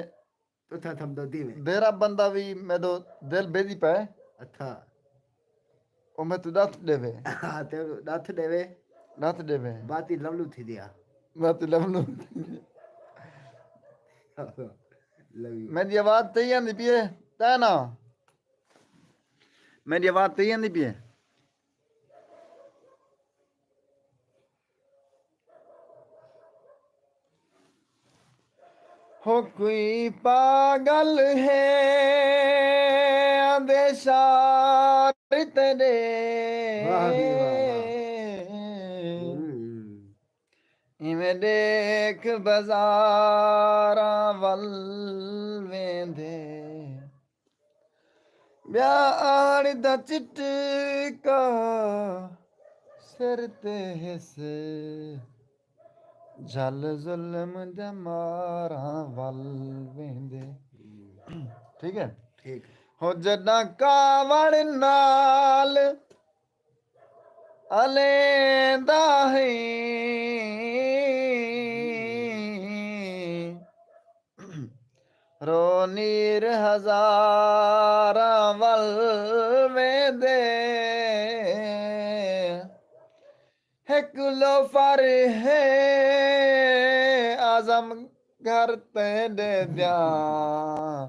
اتھاں تھم دو دیویں۔ دیرا بندہ وی میݙو دل بیدی پئے۔ اتھاں۔ او میکوں ݙتھ ݙیوے۔ ہاں، تے ݙتھ ݙیوے۔ ݙتھ ݙیوے۔ باتی لولو تھی دیا۔ باتی لولو۔ لوی۔ میݙی آواز تئی آندی پئی ہے؟ تیں نہ؟ میݙی آواز تئی آندی پئی ہے؟ ہو کوئی پاگل ہے آندے شار تیݙے۔ واہ بھئی واہ واہ۔ ہوں۔ ایویں ݙیکھ بازاراں ول ویندے۔ ٻیا آڑ دا چٹکا سر تے ہس، جھل ظلم دے ماراں ول ویندے۔ ٹھیک ہے؟ ٹھیک۔ ہو جݙاں کاوڑ نال الیندا ہے، رو نیر ہزاراں ول ویندے۔ ہک لوفر ہے اعظم گھر تیݙے دیاں،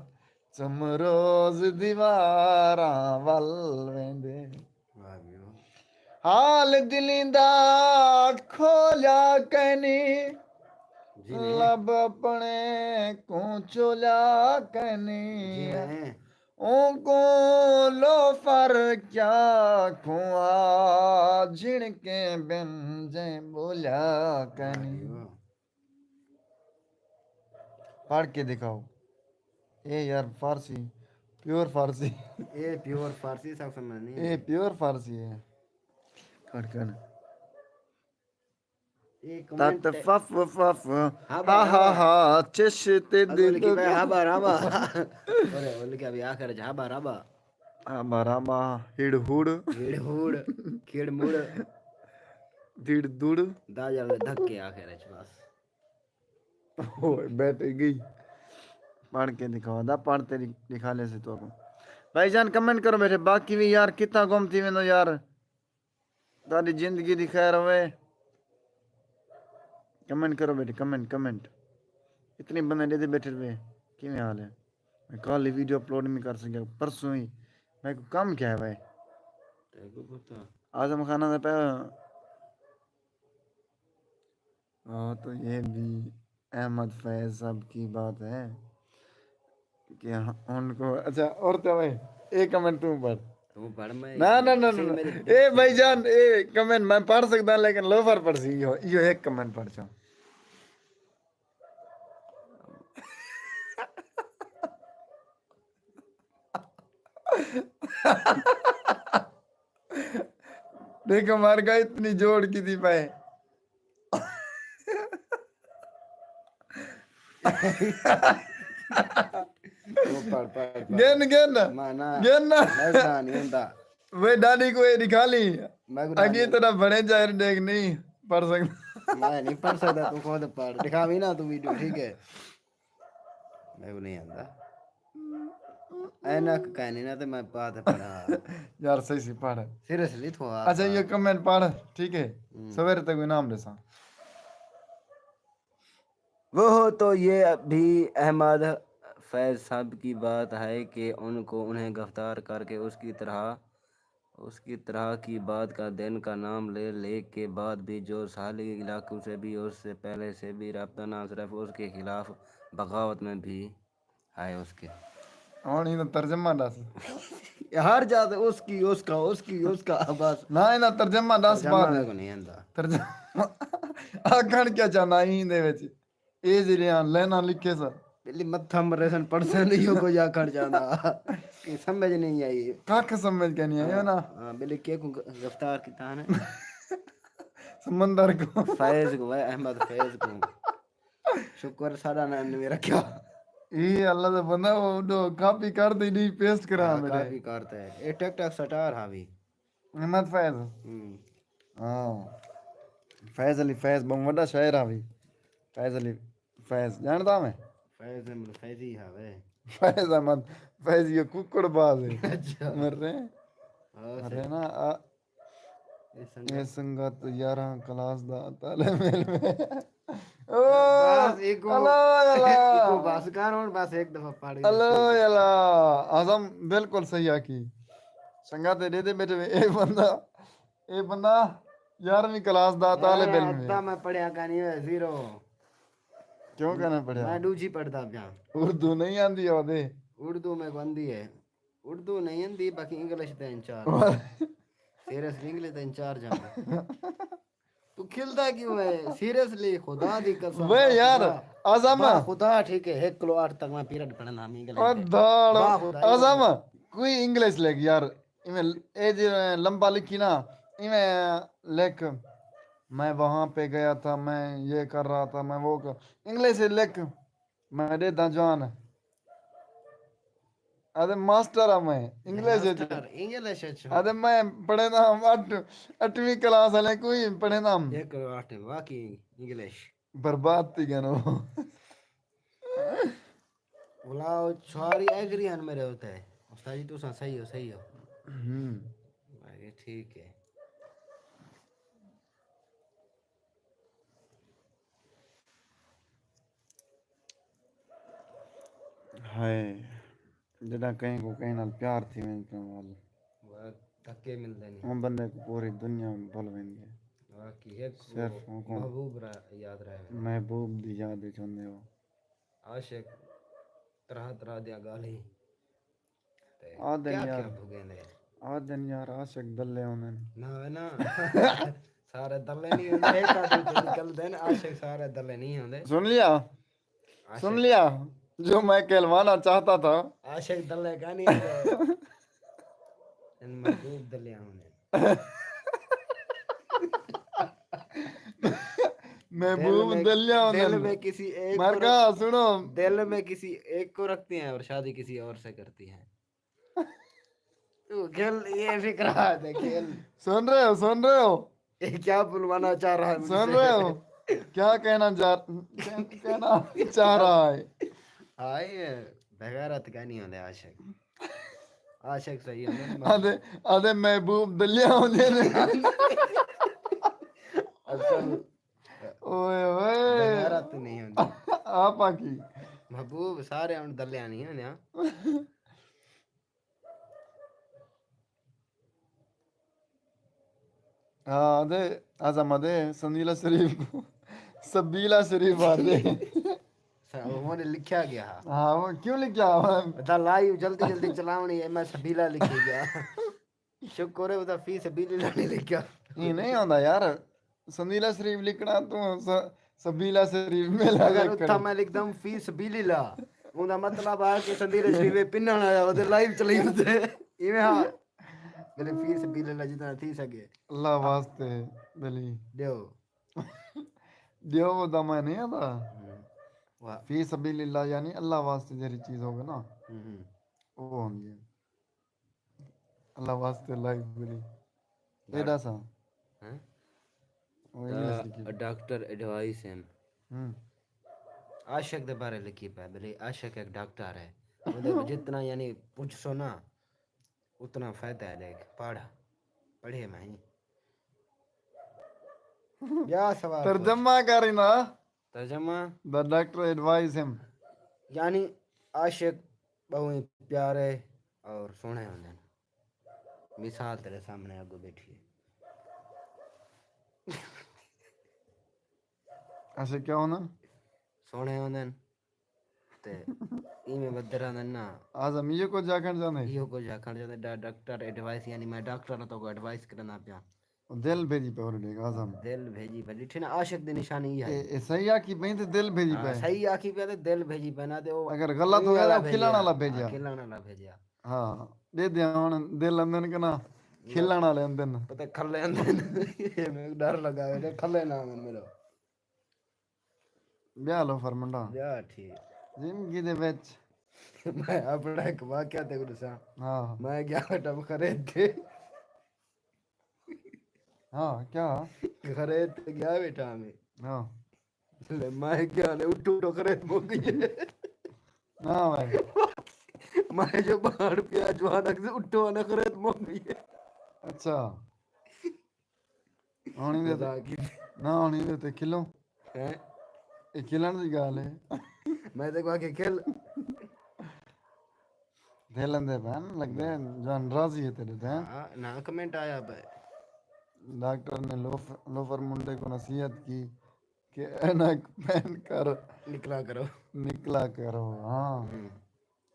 چم روز دیواراں ول ویندے۔ واہ جی واہ۔ حال دلیں دا کھولیا کینی، جی نہیں۔ لب اپݨے کوں چولیا کینی۔ جی نہیں۔ اونکوں لوفر کیا کھوں آ جھنکیں بن جیں ٻولیا کینی۔ واہ۔ پڑھ کے دکھاؤ۔ اے یار فارسی، پیور فارسی۔ اے پیور فارسی، سب سمجھ نہیں اے آئی۔ پیور فارسی ہے۔ کٹ کر۔ اے تت کمنٹ فف فف۔ ہابا ہا ہا رابا۔ ہا، چش تے اڳوں دل لکھی پئے ہابا رابا۔ ارے، او لکھیا بھی آخر چ ہابا رابا۔ ہابا رابا، ہڑ ہڑ۔ ہڑ ہڑ، کھڑ مڑ۔ دڑ دڑ۔ دا جاوے دھکے آخر چ بس۔ اوئے، بیٹری گئی۔ پڑھ کے دکھاؤ، دا پڑھ تے دکھا لے سے تو کو۔ بھائی جان، کمنٹ کرو بیٹھے، باقی بھی یار کتنا گم تھی ویندو یار۔ تہاݙی زندگی دی خیر ہووے۔ کمنٹ کرو بیٹے، کمنٹ، کمنٹ۔ اتنے بندے ݙیہدے بیٹھے پئے، کیویں حال ہے؟ میں کل ہی ویڈیو اپلوڈ نہیں کر سکیا، پرسوں ہی۔ میں کو کم کیا ہے بھائی؟ تیکوں پتہ۔ اعظم خان دا پیا۔ ہاں، تو یہ بھی احمد فیض صاحب کی بات ہے کہ ان کو، اچھا، اور تو بھائی، ایک کمنٹ تم پڑھ۔ تم پڑھ، میں نہ، نہ، نہ، نہ، نہ۔ اے بھائی جان، اے کمنٹ میں پڑھ سکدا، لیکن لوفر پڑھ سی، ایہو، ایہو ایک کمنٹ پڑھ چاہوں۔ ݙیکھو مر ڳئے، اتنی جوڑ کیتی پئے۔ او پڑھ، پڑھ، پڑھ۔ گن، گن۔ میں نہ، گن۔ میں نہ نہیں ہوندا۔ وے ݙاݙی کوں اے ݙکھا لیں۔ میں کو اڳے ݙاݙی تیݙا بݨے چاہے ݙیکھ نہیں پڑھ سڳدا۔ میں نہیں پڑھ سڳدا، توں خود پڑھ۔ ݙکھاویں نا توں ویڈیو، ٹھیک ہے؟ میکوں نہیں آندا۔ اینک کائنی نا تے میں پا تے پڑھا۔ یار صحیح سی پڑھ۔ سیریسلی تھوڑا۔ اچھا، یہ کمنٹ پڑھ، ٹھیک ہے؟ ہوں۔ سویرے تک انعام ݙیساں۔ وہ تو یہ بھی احمد فیض صاحب کی بات ہے کہ ان کو، انہیں گرفتار کر کے اس کی طرح اس کی طرح کی بات کا دن کا نام لے، لے کے بعد بھی جو ساحلی علاقوں سے بھی اس سے پہلے سے بھی رابطہ نہ صرف اس کے خلاف بغاوت میں بھی ہے اس کے۔ ہݨ ایندا ترجمہ ݙس۔ ہر جا تے اس کی، اس کا، اس کی، اس کا، بس۔ نہ، ایندا ترجمہ ݙس ترجمہ بعد۔ میکوں نہیں آندا۔ ترجمہ آکھݨ کیا چاہندا ایندے وچ؟ اے جیڑھیاں لائناں لکھے سن۔ پہلے متھا مرے سن، پڑھ سن، ایہو کجھ آکھݨ چاہندا۔ کہ سمجھ نہیں آئی۔ ککھ سمجھ کے نہیں آیا نا۔ ہاں، پہلے کیکوں گ-، گرفتار کیتا نے؟ سمندر کو۔ فیض کو، اے احمد فیض کو۔ شکر ساݙا ناں نہیں رکھیا۔ اے اللہ دا بندہ، او ݙو کاپی کر تے نہیں پیسٹ کرا ہاں، میرے۔ کاپی کرتا ہے۔ اے ٹک ٹاک سٹار ہا بھی۔ احمد فیض۔ ہوں۔ ہاں۔ فیض علی فیض ٻہوں وݙا شاعر ہا وی۔ فیض علی فیض، ڄاݨدا میں؟ فیض احمد فیضی ہا وے۔ فیض احمد فیضی، او ککڑ باز ہے۔ اچھا۔ مر رہے ہیں۔ ہاں، مر رہے صحیح۔ نا، آ، اے سنگت۔ اے سنگت یارہاں کلاس دا طالب علم ہے۔ او، بس ایکو، اللہ، اللہ۔ ایکو بس کر ہݨ، بس ایک دفعہ پڑھ کے اللہ، اللہ۔ اعظم بالکل صحیح آکھی۔ سنگت دے دے بیٹھے، اے بندہ، اے بندہ یارہویں کلاس دا طالب علم ہے۔ میں پڑھیا کائنی، زیرو۔ کیوں کائنی پڑھیا؟ میں ݙوجھی پڑھدا پیاں۔ اردو نہیں آندی ہوندی؟ اردو میکوں آندی ہے۔ اردو نہیں آندی، باقی انگلش تے انچارج۔ سیریسلی انگلش تے انچارج ہاں۔ تو کھلدا کیوں ہے؟ سیریسلی، خدا دی قسم۔ وے یار، خدا۔ اعظم۔ با خدا، ٹھیک ہے، ہک کلو اٹھ تک میں پیریڈ پڑھنا ہم انگلش او تے۔ دھاڑ۔ با خدا، اعظم، کوئی انگلش لکھ یار۔ ایویں اے جے لمبا لکھی نا، ایویں لکھ، میں وہاں پہ گیا تھا، میں یہ کر رہا تھا، میں وہ کر، انگلش لکھ۔ میں ݙیہداں جوان۔ آدھے ماسٹر ہاں میں، انگلش وچ۔ ماسٹر، انگلش وچ۔ آدھے میں پڑھیندا ہاں اٹھ، اٹھویں کلاس والے کوں ہی پڑھیندا ہاں۔ ایک اٹھ، واقعی انگلش۔ برباد تھی ڳئے ہن۔ بلاؤ، ساری ایگری ہن میرے اتے۔ استاد جی، تساں صحیح ہو، صحیح ہو۔ ہوں۔ میں کہا، ٹھیک ہے۔ ہائے، جݙاں کہیں کوں کہیں نال پیار تھی ویندے تاں ول دھکے ملدے نی۔ اوں بندے کوں پوری دنیا بھل ویندی ہے۔ واقعی، ہک صرف او اوکوں محبوب را یاد رہ ویندے۔ محبوب دی یاد وچ ہوندے ہو۔ عاشق طرح طرح دیاں ڳالھیں تے آدھن کیا یار، کیا بھڳیندے۔ آدھن یار عاشق دلے ہوندن۔ نہ، نہ۔ سارے دلے نہیں ہوندے، ہک آدھے تو نکلدے نے، عاشق سارے دلے نہیں ہوندے۔ سن لیا؟ عاشق۔ سن لیا؟ جو میں کہلوانا چاہتا تھا۔ عاشق دلے کا نہیں ہوندے۔ ان محبوب دلیاں ہوندے۔ محبوب دلیاں ہوندے۔ دل میں کسی ایک کو مارکا، سنو۔ دل میں کسی ایک کو رکھتے ہیں اور شادی کسی اور سے کرتی ہیں۔ تو کھیل، یہ فقرہ ہے، کھیل۔ سن رہے ہو، سن رہے ہو؟ یہ کیا بلوانا چاہ رہا ہے مجھ سے؟ سن رہے ہو؟ کیا کہنا جا-، کیا کہنا چاہ رہا ہے؟ ہائے، بغیرت کا نہیں ہوندے عاشق۔ عاشق صحیح ہوندے۔ آدھے، آدھے محبوب دلیا ہوندے نے۔ اصل اوئے ہوئے۔ بغیرت نہیں ہوندی۔ آپ آ کی؟ محبوب سارے ہن دلیا نہیں ہوندے، ہاں۔ ہاں، دے، اعظم دے، سنیلا شریف کو سبیلا شریف آ دے۔ سا-، وہ نے لکھیا گیا۔ ہاں، وہ کیوں لکھیا؟ دا لائیو جلدی جلدی چلاونی ہے، میں سبیلا لکھی گیا۔ شکر ہے، وہ دا فی سبیل اللہ نہیں لکھیا۔ یہ نہیں آندا یار، سنیلا شریف لکھنا تو س-، سبیلا شریف میلا اگر لکھنا۔ اتھا میں لکھدا ہوں فی سبیل اللہ، اوندا مطلب ہے کہ سنیلا شریف پنن آیا، وہ تے لائیو چلائی ہوندے۔ ایویں ہاں۔ بلے فی سبیل اللہ جتنا تھی سکے۔ اللہ واسطے، بلی۔ ݙیو۔ ݙیو دا میں نہیں آندا۔ ہوں۔ واہ۔ فی سبیل اللہ یعنی اللہ واسطے جیڑھی چیز ہوگی نا، ہوں ہوں۔ وہ ہوندی ہے۔ اللہ واسطے لائیو بلی۔ اے ڈاکٹر۔ ݙس ہاں۔ ہیں؟ او انگلش لکھی۔ ڈاکٹر ایڈوائس ہن۔ ہوں۔ عاشق دے بارے لکھی پئے، بلے عاشق ایک ڈاکٹر ہے۔ اوندے کوں جتنا یعنی پچھسو نا، اتنا فائدہ ہے، ݙیکھ، پڑھ۔ پڑھے میں ہی۔ ٻیا سوال پچھ۔ ترجمہ کر اینا۔ ترجمہ؟ دا ڈاکٹر ایڈوائس ہن۔ یعنی عاشق ٻہوں ہی پیارے اور سوہݨے ہوندن۔ مثال تیݙے سامݨے اڳوں ٻیٹھی ہے۔ عاشق کیا ہوندن؟ سوہݨے ہوندن۔ تے ایویں ودھے رہندن نا۔ اعظم ایہو کجھ آکھݨ چاہندے؟ ایہو کجھ آکھݨ چاہندے، ڈا-، ڈاکٹر ایڈوائس، یعنی میں ڈاکٹر ہاں، تہاکوں ایڈوائس کرݨا پیاں۔ دل بھیڄی پئے ہوندے، اعظم۔ دل بھیڄی پئے، ݙٹھے نا، عاشق دی نشانی ایہا اے، ہے۔ اے صحیح آکھی پئے تے دل بھیڄی ہاں، پئے۔ صحیح آکھی پئے تے دل بھیڄی پئے نا، تے او اگر غلط ہویا کھلݨ والا بھیڄیا۔ ہاں، کھلݨ والا بھیڄیا۔ ہاں، ݙے دے ہݨ دل اندن کنا، کھلݨ والے اندن۔ پتہ کھلے اندن۔ میکوں ݙر لڳا ہویا، کھلے نہ آون میرا۔ ٻیا لوفر منڈا۔ ٻیا ٹھیک۔ زندگی دے وچ۔ میں اپݨا ہک واقعہ تیکوں ݙساں۔ ہاں۔ میں ڳیا ٻیٹھا خرید تے۔ ہاں، کیا؟ خرید تے ڳیا ٻیٹھا میں۔ ہاں۔ لے، میں ڳیا نے اٹھو اٹھو خرید مک ڳئی ہے۔ نہ بھائی۔ میں جو ٻاہر پیا جوان اڳ سے اٹھو آنے خرید مک ڳئی ہے۔ اچھا۔ آنی دے تے، مذاق ہی۔ نہ آنی دے تے کھلو۔ ہیں؟ اے کھلݨ دی ڳالھ ہے۔ میں تے کہا کہ کھل۔ دل اندے پئے ہن، لڳدے ہن، جوان راضی ہے تیݙے تے، ہیں؟ ہاں، نہ کمنٹ آیا پئے۔ ڈاکٹر نے لوف-، لوفر منڈے کو نصیحت کی کہ عینک پہن کر نکلا کرو۔ نکلا کرو، ہاں۔ ہوں۔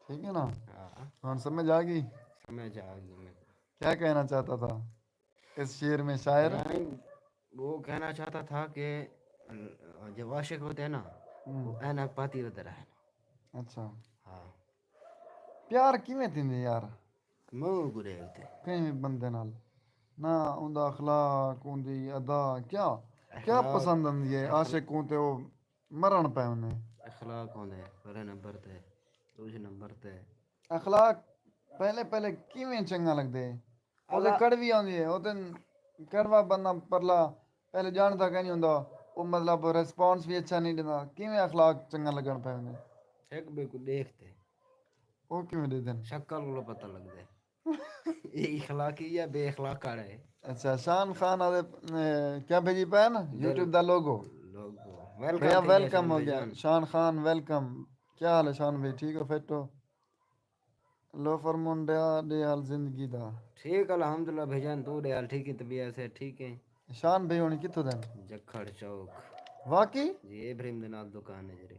ٹھیک ہے نا؟ ہاں۔ ہݨ سمجھ آ ڳئی؟ سمجھ آ ڳئی میکوں۔ کیا کہنا چاہتا تھا؟ اس شعر میں شاعر؟ یعنی، وہ کہنا چاہتا تھا کہ جب عاشق ہوتے ہیں نا، ہوں۔ وہ عینک پاتی ودے رہن۔ اچھا۔ ہاں۔ پیار کیویں تھیندے یار؟ منہ کوں ݙیکھ تے۔ کہیں وی بندے نال۔ نہ اوندا اخلاق، اوندی ادا، کیا، کیا اخلاق، پسند آندی ہے؟ اخل-، عاشق کوں تے او مرݨ پئے ہوندے۔ اخلاق ہوندے پہلے نمبر تے، ݙوجھے نمبر تے۔ اخلاق پہلے پہلے کیویں چنگا لڳدے؟ او تے اللہ کڑوی آندی ہے، او تے کڑوا بندہ پرلا پہلے ڄاݨدا کائنی ہوندا، او مطلب ریسپانس وی اچھا نہیں ݙیندا، کیویں اخلاق چنگا لڳݨ پئے ہوندے؟ ہک ٻئے کوں ݙیکھ تے او کیویں ݙیدن؟ شکل کولوں پتہ لڳدے۔ اے اخلاقی یا بے اخلاق آڑا ہے۔ اچھا، شان خان آدھے، اے، کیا بھیجی پئے نا؟ بل- یوٹیوب دا لوگو۔ لوگو۔ ویلکم بھیا، تھئی ویلکم ہو گیا۔ جان۔ شان خان، ویلکم۔ کیا حال ہے شان بھائی، ٹھیک ہو، فٹ ہو؟ لوفر منڈا، ݙے حال زندگی دا؟ ٹھیک، الحمدللہ بھائی جان، توں ݙے حال ٹھیک ہے، طبیعت صحت ٹھیک ہے؟ شان بھائی ہوݨی کتھوں دن؟ جکھڑ چوک۔ واقعی؟ جی، ابراہیم دے نال دکان ہے جڑی،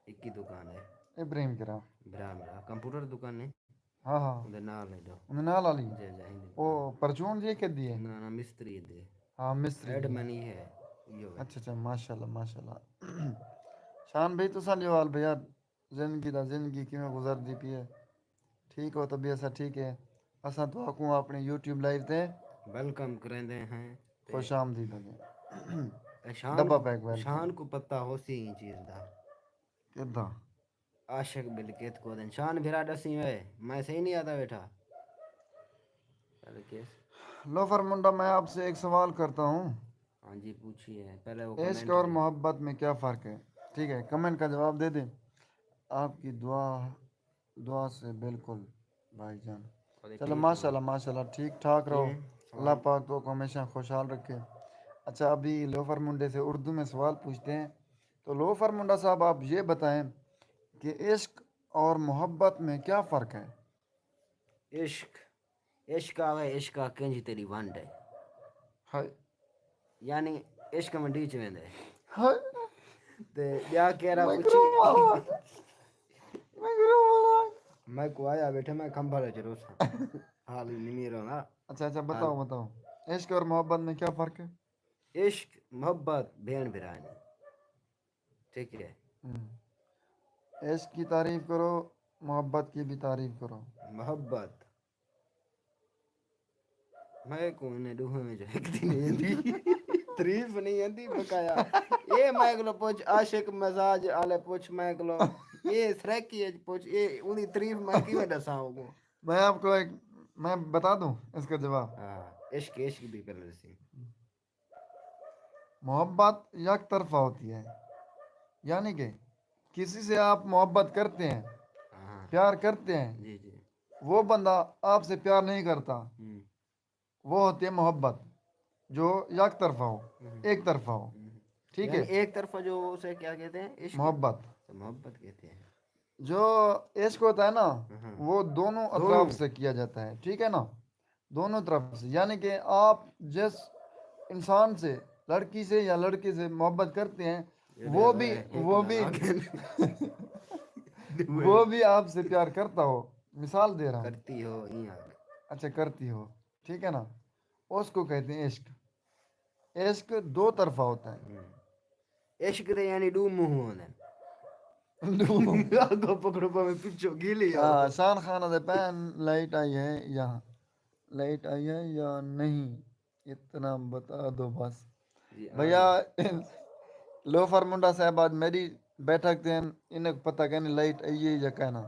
اکی دکان ہے۔ ابراہیم کرا؟ برا میرا، کمپیوٹر دکان ہے۔ ہاں ہاں۔ اوندے نال ہے جو۔ اوندے نال والی؟ جی، جی، ہندی او دکان۔ پرچون جی کدی ہے؟ نہ، نہ، مستری دے۔ ہاں، مستری ہیڈ دے۔ منی ہے، ایہو ہے۔ اچھا، اچھا، ماشاءاللہ، ماشاءاللہ۔ شان بھائی، تساں جو حال بھیا، زندگی دا، زندگی کیویں گزردی پئی ہے؟ ٹھیک ہو؟ طبیعت سب ٹھیک ہے؟ اساں تہاکوں اپݨی یوٹیوب لائیو تے ویلکم کریندے ہیں۔ تے خوش آمدید آکھدے ہیں۔ اے شان ڈبہ کو، پیک ویلکم۔ شان کو پتہ ہوسی ایں چیز دا۔ کداں؟ عاشق بلقیت کو دن۔ شان بھرا ݙسی وے، میں صحیح نہیں آتا بیٹھا۔ چل کیس۔ لوفر منڈا، میں آپ سے ایک سوال کرتا ہوں۔ ہاں جی، پوچھیے۔ پہلے وہ عشق کمنٹ اور ہے۔ محبت میں کیا فرق ہے؟ ٹھیک ہے، کمنٹ کا جواب دے دیں۔ آپ کی دعا، دعا سے بالکل بھائی جان۔ ارے چلو، ٹھیک ہے۔ ماشاءاللہ، ماشاءاللہ، ٹھیک ٹھاک رہو۔ جی، سوال۔ اللہ پاک تو کو ہمیشہ خوشحال رکھے۔ اچھا، ابھی لوفر منڈے سے اردو میں سوال پوچھتے ہیں۔ تو لوفر منڈا صاحب، آپ یہ بتائیں کہ عشق اور محبت میں کیا فرق ہے؟ عشق، عشق آوے، عشق آ کنج تیری ونڈ ہے۔ ہائے۔ یعنی عشق منڈی چ ویندے۔ ہائے۔ تے ٻیا کیرا میں پچھی۔ کروں والا۔ میں کروں والا۔ میں کو آیا بیٹھے، میں کھمبا لے چلو سا۔ حال ہی نہیں میرا نا۔ اچھا، اچھا، بتاؤ، ہاں۔ بتاؤ۔ عشق اور محبت میں کیا فرق ہے؟ عشق، محبت، بھیݨ بھرا نے۔ ٹھیک ہے۔ ہوں۔ عشق کی تعریف کرو، محبت کی بھی تعریف کرو۔ محبت۔ میں کو انہیں ݙوہیں وچ ہک دی نہیں آندی۔ تعریف نہیں آندی بقایا۔ اے میں کولوں پچھ، عاشق مزاج آلے پچھ میں کولوں۔ اے سرائیکی اچ پچھ، اے اوندی تعریف میں کیویں ݙساں اوکوں؟ میں آپ کو ایک، میں بتا دوں اس کا جواب؟ ہاں، عشق، عشق دی پہلے ݙسی۔ محبت یک طرفہ ہوتی ہے، یعنی کہ کسی سے آپ محبت کرتے ہیں، ہاں۔ پیار کرتے ہیں، جی، جی۔ وہ بندہ آپ سے پیار نہیں کرتا، ہوں۔ وہ ہوتی ہے محبت جو یک طرفہ ہو، ہوں۔ ایک طرفہ ہو، ہوں۔ ٹھیک ہے؟ یعنی ایک طرفہ جو اسے کیا کہتے ہیں؟ عشق۔ محبت۔ تو محبت کہتے ہیں۔ جو عشق ہوتا ہے نا، ہاں۔ وہ دونوں دونوں۔ اطراف سے کیا جاتا ہے، ٹھیک ہے نا؟ دونوں طرف سے، یعنی کہ آپ جس انسان سے، لڑکی سے یا لڑکے سے محبت کرتے ہیں، یہ وہ بھی، وہ بھی، وہ بھی آپ سے پیار کرتا ہو، مثال دے رہا ہوں۔ کرتی ہو، یہاں۔ اچھا، کرتی ہو، ٹھیک ہے نا؟ اس کو کہتے ہیں عشق۔ عشق دو طرفہ ہوتا ہے۔ ہوں۔ عشق دے یعنی ݙو منہ ہوندے۔ ݙو۔ اڳوں پکڑو پاویں پچھوں گیلی آ۔ ہاں، شان خان دے پین لائٹ آئی ہے یا، لائٹ آئی ہے یا نہیں؟ اتنا بتا دو بس۔ جی، آ بھیا، گئی۔ لوفر منڈا صاحب آج میری بیٹھک تے ہیں، انہیں کو پتہ کائنی لائٹ آئی ہے یا کائنا۔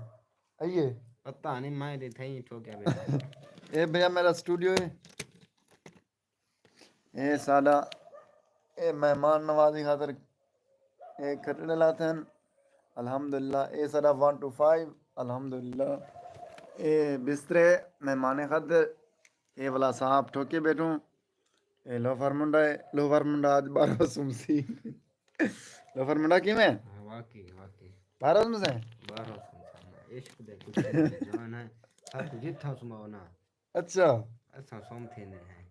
آئی ہے؟ پتہ نہیں، میں تے تھئی ٹھوکیا بیٹھا۔ اے بھیا میرا سٹوڈیو ہے۔ اے ساݙا، اے مہمان نوازی خاطر اے کھٹڑے لاتے ہیں۔ الحمدللہ، اے ساݙا ون ٹو فائیو، الحمدللہ۔ اے بسترے مہمان خاطر، اے والا صاحب ٹھوکے بیٹھوں۔ اے لوفر منڈا ہے، لوفر منڈا اڄ ٻارہ سمسی۔ لوفر منڈا کیویں؟ ہاں، واقعی، واقعی۔ ٻارہ سمسے؟ ٻارہ سمسے۔ عشق دے کتے جان ہے، سب کچھ جتھاں سماؤ نا۔ اچھا۔ اساں سم تھیندے ہیں۔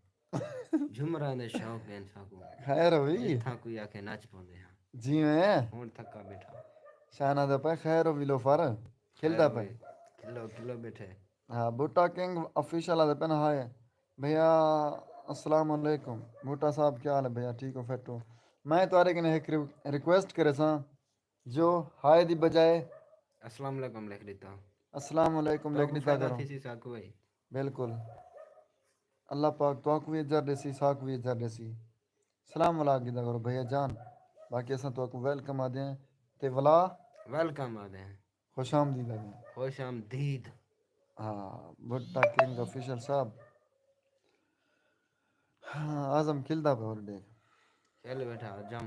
جھمراں دے شوق ہیں ساکوں۔ خیر ہوئی۔ جتھاں کوئی آکھے نچ پوندے ہیں۔ جی میں۔ ہݨ تھکا بیٹھا۔ شانہ دا پئے خیر ہوئی لوفر۔ کھلدا پئے۔ کھلو، کھلو بیٹھے۔ ہاں، بھٹا کنگ آفیشل آدھے پئے نا ہائے۔ بھیا، السلام علیکم۔ بھٹا صاحب، کیا حال ہے بھیا؟ ٹھیک ہو، فٹ ہو؟ میں تہاݙے کنے ہک ری-، ریکویسٹ کریساں۔ جو ہائے دی بجائے السلام علیکم لکھ ݙتا۔ السلام علیکم لکھ ݙتا کرو۔ تہاکوں فائدہ تھیسی ساکوں وی۔ بالکل۔ اللہ پاک تہاکوں وی اجر ݙیسی، ساکوں وی اجر ݙیسی۔ سلام ولا گھدا کرو بھیا جان۔ باقی اساں تہاکوں ویلکم آہدے ہیں تے ولا ویلکم آہدے ہیں۔ خوش آمدید آہدے ہیں۔ خوش آمدید۔ ہاں، بھٹا کنگ آفیشل صاحب۔ ہاں، اعظم کھلدا پیا، اور ݙیکھ۔ کھل بیٹھا اعظم۔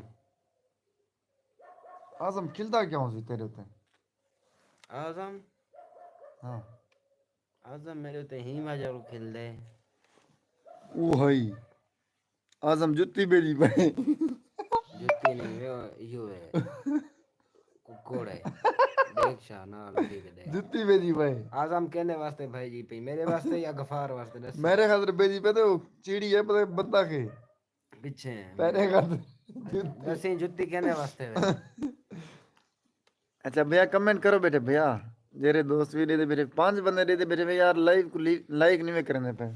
اعظم کھلدا کیوں سی تیرے تے؟ اعظم؟ ہاں۔ اعظم میݙے تے ہی وجہ کوں کھلدے۔ او ہئی۔ اعظم جتی بھیڄی پئے۔ جتی نہیں، ایہو ہے۔ ککڑ ہے۔ ݙیکھ شاہ نال اٹھی تے ݙیکھ۔ جتی بھیڄی پئے۔ اعظم کیندے واسطے بھیڄی پئی؟ میݙے واسطے یا غفار واسطے؟ ݙس۔ میݙے خاطر بھیڄی پئے تے او چیڑی ہے، پتہ بندہ کے۔ پچھے ہیں۔ پہلے خاطر۔ ݙسیں جتی کیندے واسطے ہے؟ اچھا بھیا، کمنٹ کرو بیٹھے بھیا۔ جیرے دوست بھی ݙیہدے بیٹھے، پنج بندے ݙیہدے بیٹھے بھیا، یار لائیو کو لی-، لائک نہیں وے کریندے پئے۔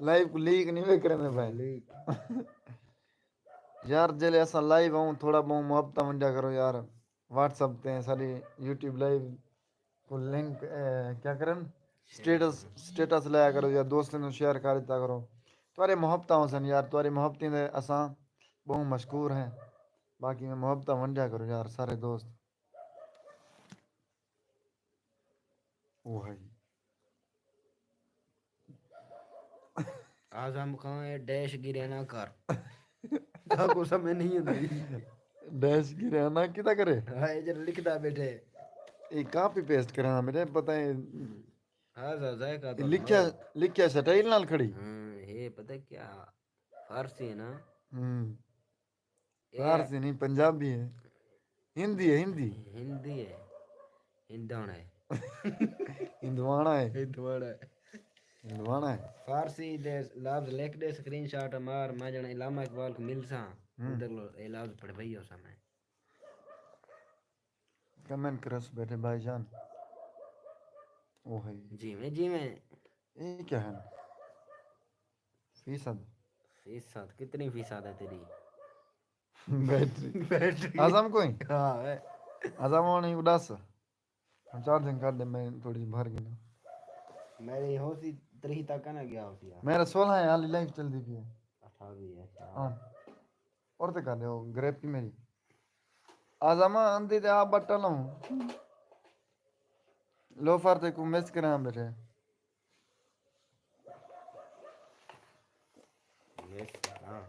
لائیو کو لیک نہیں وے کریندے پئے۔ لیک۔ یار جیلے اساں لائیو آؤں، تھوڑا بہت محبتاں ونڈیا کرو یار۔ واٹس ایپ تے ساݙی یوٹیوب لائیو کو لنک، اے، کیا کرن؟ سٹیٹس، سٹیٹس لایا کرو یا دوستاں نوں شیئر کر ݙتا کرو۔ تہاݙے محبتاں ہوسن یار، تہاݙی محبتیں دے اساں ٻہوں مشکور ہیں۔ باقی میں محبتاں ونڈیا کرو یار سارے دوست۔ او ہئی۔ اعظم خان، اے ڈیش گرے نہ کر۔ تاکو سمجھ نہیں آندی۔ ڈیش گرے نہ کیتا کرے؟ ہاں، اے جڑا لکھدا بیٹھے۔ اے کاپی پیسٹ کراں، میݙے پتہ ہے۔ ہاں، ذا-، ذائقہ اے تو لکھیا، ہے۔ لکھیا سٹائل نال کھڑی۔ ہاں، اے پتہ کیا؟ فارسی ہے نا؟ ہوں۔ اے فارسی نہیں، پنجابی ہے۔ ہندی ہے، ہندی۔ ہندی ہے۔ ہندوانہ ہے۔ ہندوانہ ہے۔ ہندوانہ ہے۔ ہندوانہ ہے۔ فارسی دے لفظ لکھ ݙے، سکرین شاٹ مار، میں ڄݨ علامہ اقبال کوں ملساں۔ ہوں۔ ادھر لو، اے لفظ پڑھوئی ہوساں میں۔ کمنٹ کرس بیٹھے بھائی جان۔ او ہے۔ جیویں، جیویں۔ اے کیا ہے؟ فیصد۔ فیصد؟ کتنی فیصد ہے تیری؟ بیٹری۔ بیٹری۔ اعظم کوئی؟ ہاں، ہے۔ اعظم ہوݨی اݙس۔ ہݨ چارجنگ کر ݙے، میں تھوڑی جی بھر گھناں۔ میݙے ہوسی تریہہ تک نہ ڳیا ہوسی یار۔ میݙا سولہ ہے، حالی لائیو چلدی پئی ہے۔ اٹھاوی ہے، اچھا۔ ہاں۔ اور تے کر ݙیو، گریپی میری۔ اعظم آندی تے آ بٹن لاؤں۔ لوفر تے کو مس کراں بیٹھے۔ مس کراں۔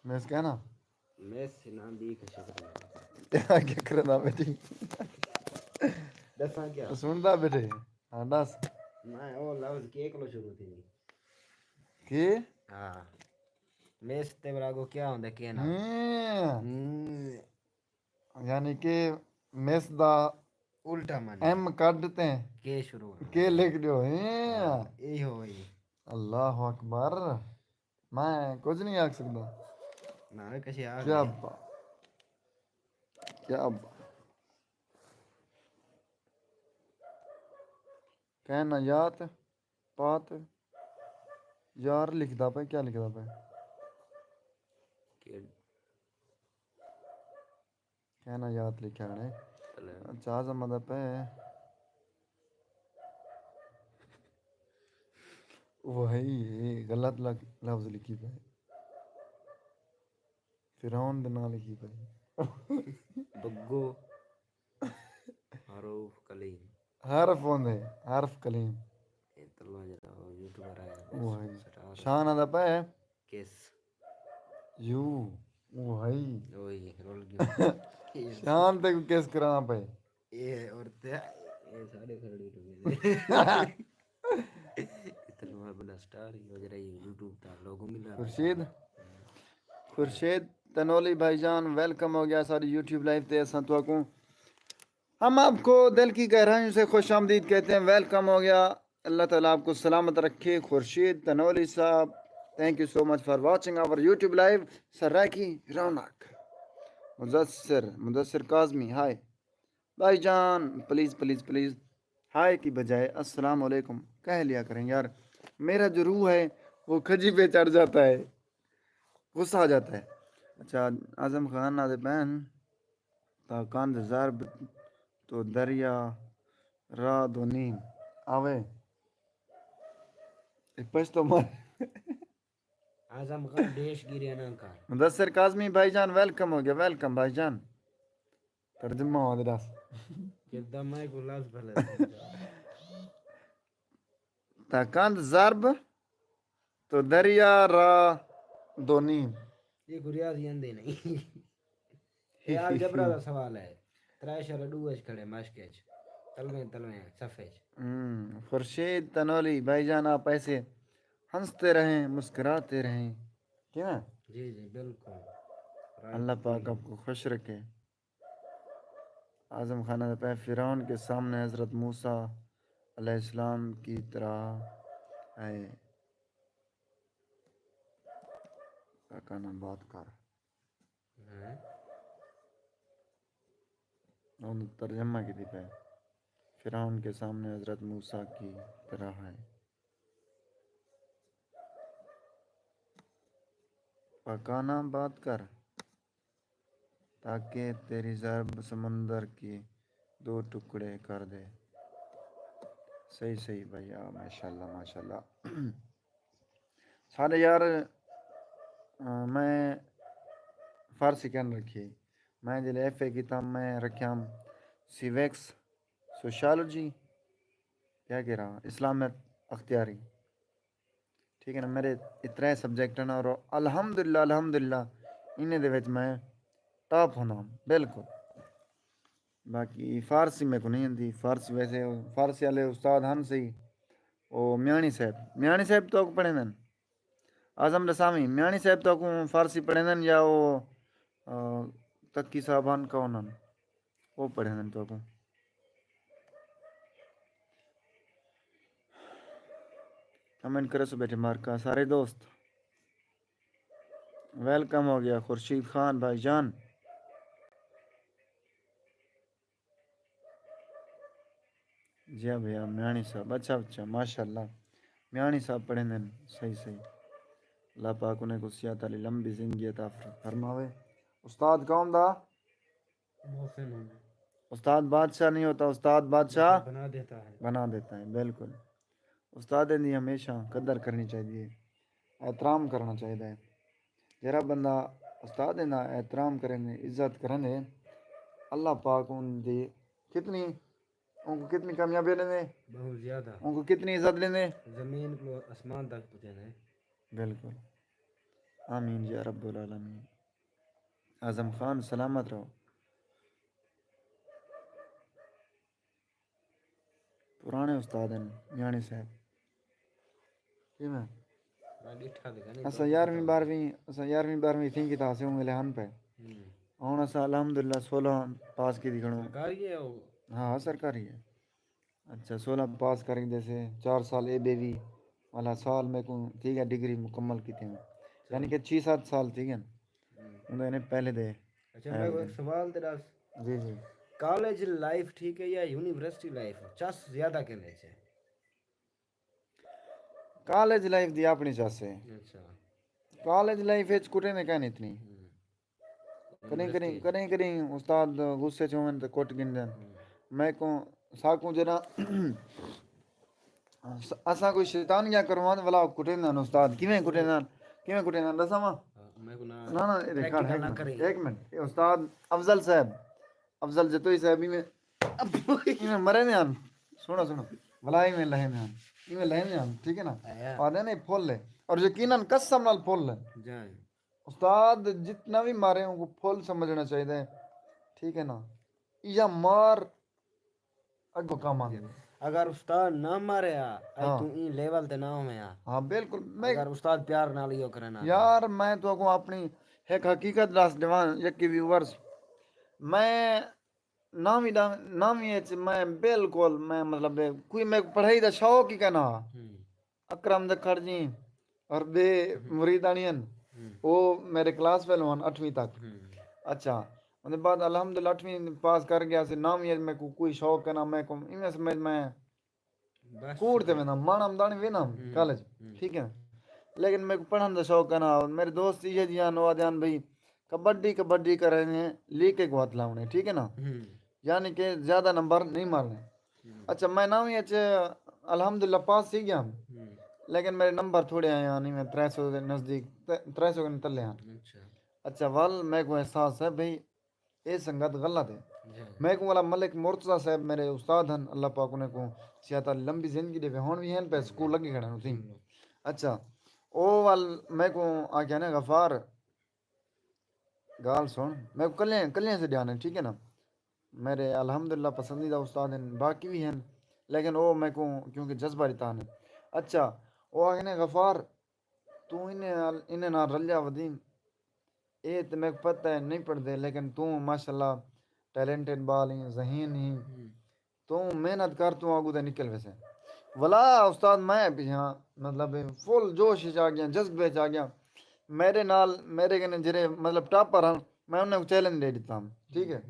مس کہنا؟ مس نہ دی کشش۔ کیا، کیا کرنا بیٹھی؟ ݙساں کیا؟ سݨدا بیٹھے۔ ہاں، ݙس۔ میں او لفظ کے کولوں شروع تھی؟ کے؟ ہاں۔ مس تے براگو کیا ہوندا، کے نہ؟ ہوں۔ ہوں۔ یعنی کہ مس دا الٹا معنی۔ ایم کڈ تے کے شروع ہوندے۔ کے لکھ ݙیو۔ ہاں۔ ہاں، ایہو ہی۔ اللہ اکبر۔ میں کجھ نہیں آکھ سڳدا۔ نہ، کجھ آکھ کیا نہیں۔ با-، کیا با-، کائنات پات یار لکھدا پئے، کیا لکھدا پئے؟ کہ کائنات لکھیا نے۔ چلے۔ اچھا، اعظم آندا پئے۔ وہی، اے غلط لگ-، لفظ لکھی پئے۔ فرعون دے نال ہی پئی۔ بگو۔ حروف کلیم۔ حرف ہوندے، حرف کلیم۔ اے تلو جڑا او یوٹیوبر آیا۔ او ہے۔ سٹار۔ شان آندا پئے۔ کس۔ یو۔ او ہے۔ اوئی، رول گیا۔ شان تے کو کس کراں پئے۔ اے اور تے، اے ساݙے کھڑے ٹکے دے۔ اتنا بڑا سٹار ہی ہو جائے یوٹیوب تا لوگو ملا۔ خورشید، خورشید تنولی بھائی جان، ویلکم ہو گیا ساری یوٹیوب لائیو تے۔ اساں تہاکوں، ہم آپ کو دل کی گہرائیوں سے خوش آمدید کہتے ہیں، ویلکم ہو گیا۔ اللہ تعالیٰ آپ کو سلامت رکھے۔ خورشید تنولی صاحب، thank you so much for watching our YouTube live۔ Saraiki رونق۔ مدثر، مدثر کاظمی، ہائے۔ بھائی جان، پلیز، پلیز، پلیز، ہائے کی بجائے السلام علیکم کہہ لیا کریں یار۔ میرا جو روح ہے، وہ کھجی پہ چڑھ جاتا ہے، غصہ آ جاتا ہے۔ اچھا، اعظم خان آندے پئن، تا کندھ ضرب تو دریا را دو نیم آوے۔ اے پشتو مار۔ اعظم خان ڈیش گیریا نہ کر۔ مدثر کاظمی بھائی جان، ویلکم ہو گیا، ویلکم بھائی جان۔ ترجمہ ہو ݙس۔ کردہ میں کو لفظ بھلے۔ تا کند ضرب تو دریا را دو نیم۔ یہ کو ریاضی اندے نہیں۔ یہ الجبرا دا سوال ہے۔ ترائے شر ڈو اچ کھڑے مشق اچ، تلویں تلویں صف اچ۔ ہم، خورشید تنولی، بھائی جان آپ ایسے ہنستے رہیں، مسکراتے رہیں، ٹھیک ہے؟ جی جی بالکل۔ اللہ پاک آپ کو خوش رکھے۔ اعظم خان آہدا پئے، فرعون کے سامنے حضرت موسیٰ علیہ السلام کی طرح ہے۔ کاکا نال بات کر۔ اوں ترجمہ کیتی پئے، فرعون کے سامنے حضرت موسیٰ کی طرح ہے۔ پاکانہ بات کر۔ تاکہ تیری ضرب سمندر کے دو ٹکڑے کر دے۔ صحیح صحیح بھائی، آ ماشاءاللہ ماشاءاللہ۔ ساݙے یار، آ، میں فارسی کن رکھی۔ میں جیلے ایف اے کیتا، میں رکھیا سیوکس، سوشیالوجی، کیا کہہ رہا، اسلامیہ اختیاری۔ ٹھیک ہے نا، میرے اے ترے سبجیکٹ ہن اور الحمدللہ، الحمدللہ انہیں دے وچ میں ٹاپ ہوندا ہاں، بالکل۔ باقی فارسی میکوں نہیں آندی، فارسی ویسے، فارسی والے استاد ہن صحیح، او میانی صاحب، میانی صاحب تہاکوں پڑھیندن؟ اعظم ݙساویں، میانی صاحب تہاکوں فارسی پڑھیندن یا او، آ، تقی صاحب ہن، کون ہن؟ او پڑھیندن تہاکوں۔ کمنٹ کریسو بیٹھے مارکا سارے دوست۔ ویلکم ہو گیا خورشید خان بھائی جان۔ جی ہاں بھیا، میانی صاحب، اچھا اچھا، ماشاءاللہ۔ میانی صاحب پڑھیندن، صحیح صحیح۔ اللہ پاک انہیں کوں صحت آلی لمبی زندگی عطا فرماوے۔ استاد قوم دا؟ محسن ہونا۔ استاد بادشاہ نہیں ہوتا، استاد بادشاہ بنا دیتا ہے۔ بنا دیتا ہے، بالکل۔ استادیں دی ہمیشہ قدر کرنی چاہیے، احترام کرنا چاہیے۔ جیڑھا بندہ استادیں دا احترام کریندے، عزت کریندے، اللہ پاک ان دی کتنی، ان کو کتنی کامیابی ݙیندے، بہت زیادہ۔ ان کو کتنی عزت ݙیندے۔ زمین کو آسمان تک پہنچانا ہے۔ بالکل۔ آمین یا رب العالمین۔ اعظم خان سلامت رہو۔ پراݨے استاد ہن میانی صاحب۔ کیویں؟ میں ݙٹھا تے کائنی اساں یارہویں ٻارہویں، اساں یارہویں ٻارہویں تھیں کیتا سے، اوں ویلے ہن پئے۔ ہوں۔ ہݨ اساں الحمدللہ سولہ پاس کیتی کھڑوں۔ سرکاری ہے او؟ ہاں، سرکاری ہے۔ اچھا، سولہ پاس کر گھدے سے، چار سال اے بی وی والا سال میکوں تھی ڳیا ڈگری مکمل کیتے ہوئے۔ یعنی کہ چھی ست سال تھی ڳئے۔ ہوں۔ اوندا یعنی پہلے دے اچھا، میکوں ہک سوال تے ݙس۔ جی جی۔ کالج لائف ٹھیک ہے یا یونیورسٹی لائف؟ چس زیادہ کیندے اچ ہے؟ کالج لائف دی اپݨی چس ہے۔ اچھا۔ کالج لائف اچ کٹیندے کائنی اتنی۔ ہوں۔ کݙیں کݙیں یونیورسٹی۔ کݙیں کݙیں استاد غصے چ ہوون تے کٹ گھندن۔ ہوں۔ میکوں، ساکوں جݙاں اساں کوئی شیطانیاں کرواں تے ولا کٹیندن استاد۔ کیویں کٹیندن؟ کیویں کٹیندن ݙساواں؟ ہاں، میکوں نہ نہ نہ، اے ݙیکھاں، پریکٹیکل ہک نہ منٹ، کریں۔ ہک منٹ۔ اے استاد افضل صاحب، افضل جتوئی صاحب ایویں، ایویں مریندے ہن۔ سݨو سݨو، ولا ایویں لہیندے ہن، ایویں لہیندے ہن، ٹھیک ہے نا؟ آیا۔ آہدے نے پھل ہے، اور یقیناً قسم نال پھل ہے۔ جائیں۔ استاد جتنا بھی مارے، ان کو پھل سمجھنا چاہیے، ٹھیک ہے نا؟ یا مار اڳوں کم آندی۔ اگر استاد نہ ماریا، اڄ ہاں۔ توں ایں لیول تے نہ ہوویں ہا۔ ہاں بالکل۔ میں اگر استاد پیار نال ایہو کرن ہا۔ یار، میں تہاکوں اپݨی ہک حقیقت ݙس ݙیواں، یکی ویورز، میں نویں ݙاہ، نویں اچ میں بالکل، میں مطلب کوئی میکوں پڑھائی دا شوق ہی کائنا ہا۔ ہوں۔ اکرم دکھڑ جی اور ٻئے مرید آنی ہن، ہوں۔ او میݙے کلاس فیلو ہن اٹھویں تک۔ ہوں۔ اچھا، اوندے بعد الحمدللہ اٹھویں پاس کر ڳیا سے، نویں اچ میکوں کوئی شوق کائنا، میکوں ایویں سمجھ میں بس۔ کوڑ تے ویندا، ماݨ آمداݨی ویندا ہوں۔ کالج، ہوں۔ ٹھیک ہے۔ لیکن میکوں پڑھݨ دا شوق کائنا، میݙے دوست ایہے جیہے ہن، او آہدے ہن بھئی کبڈی، کبڈی کرݨے، لیکے کوں ہتھ لاوݨے، ٹھیک ہے نا؟ ہوں۔ یعنی کہ زیادہ نمبر نہیں مارݨے۔ ہوں۔ اچھا، میں نویں اچ الحمدللہ پاس تھی ڳیا، ہوں۔ لیکن میݙے نمبر تھوڑے آئے ہن، میں ترے سو دے نزدیک، ترے سو کنے تلے ہن۔ اچھا۔ اچھا، ول میکوں احساس ہے بھئی اے سنگت غلط ہے۔ جی۔ میکوں والا ملک مرتضی صاحب میݙے استاد ہن، اللہ پاک انہیں کوں سیاتا لمبی زندگی دے ہن وی ہیں پہ سکول لگے کھڑے ہیں اتھیں۔ اچھا، او وال میں کو آ کیا نا غفار، گال سن، میں کو کلیں کلیں سے ڈیانے، ٹھیک ہے نا؟ میرے الحمدللہ پسندیدہ استاد ہیں، باقی بھی ہیں، لیکن او میں کو کیونکہ جذبہ رہتا ہے۔ اچھا، او آ کیا نا غفار، تو انہیں نال، انہیں نال رلیا ودیں۔ اے تے میکوں پتہ ہے نہیں پڑھدے، لیکن توں ماشاءاللہ ٹیلنٹڈ بال ہیں، ذہین ہیں۔ توں محنت کر، توں اگوں تے نکل ویسے۔ ولا استاد میں پیچھے ہاں، مطلب فل جوش اچ آ گیا، جذبے اچ آ گیا۔ میرے نال، میرے کنے جڑے مطلب ٹاپر ہن، میں انہیں کو چیلنج دے دیتا ہوں، ٹھیک ہے؟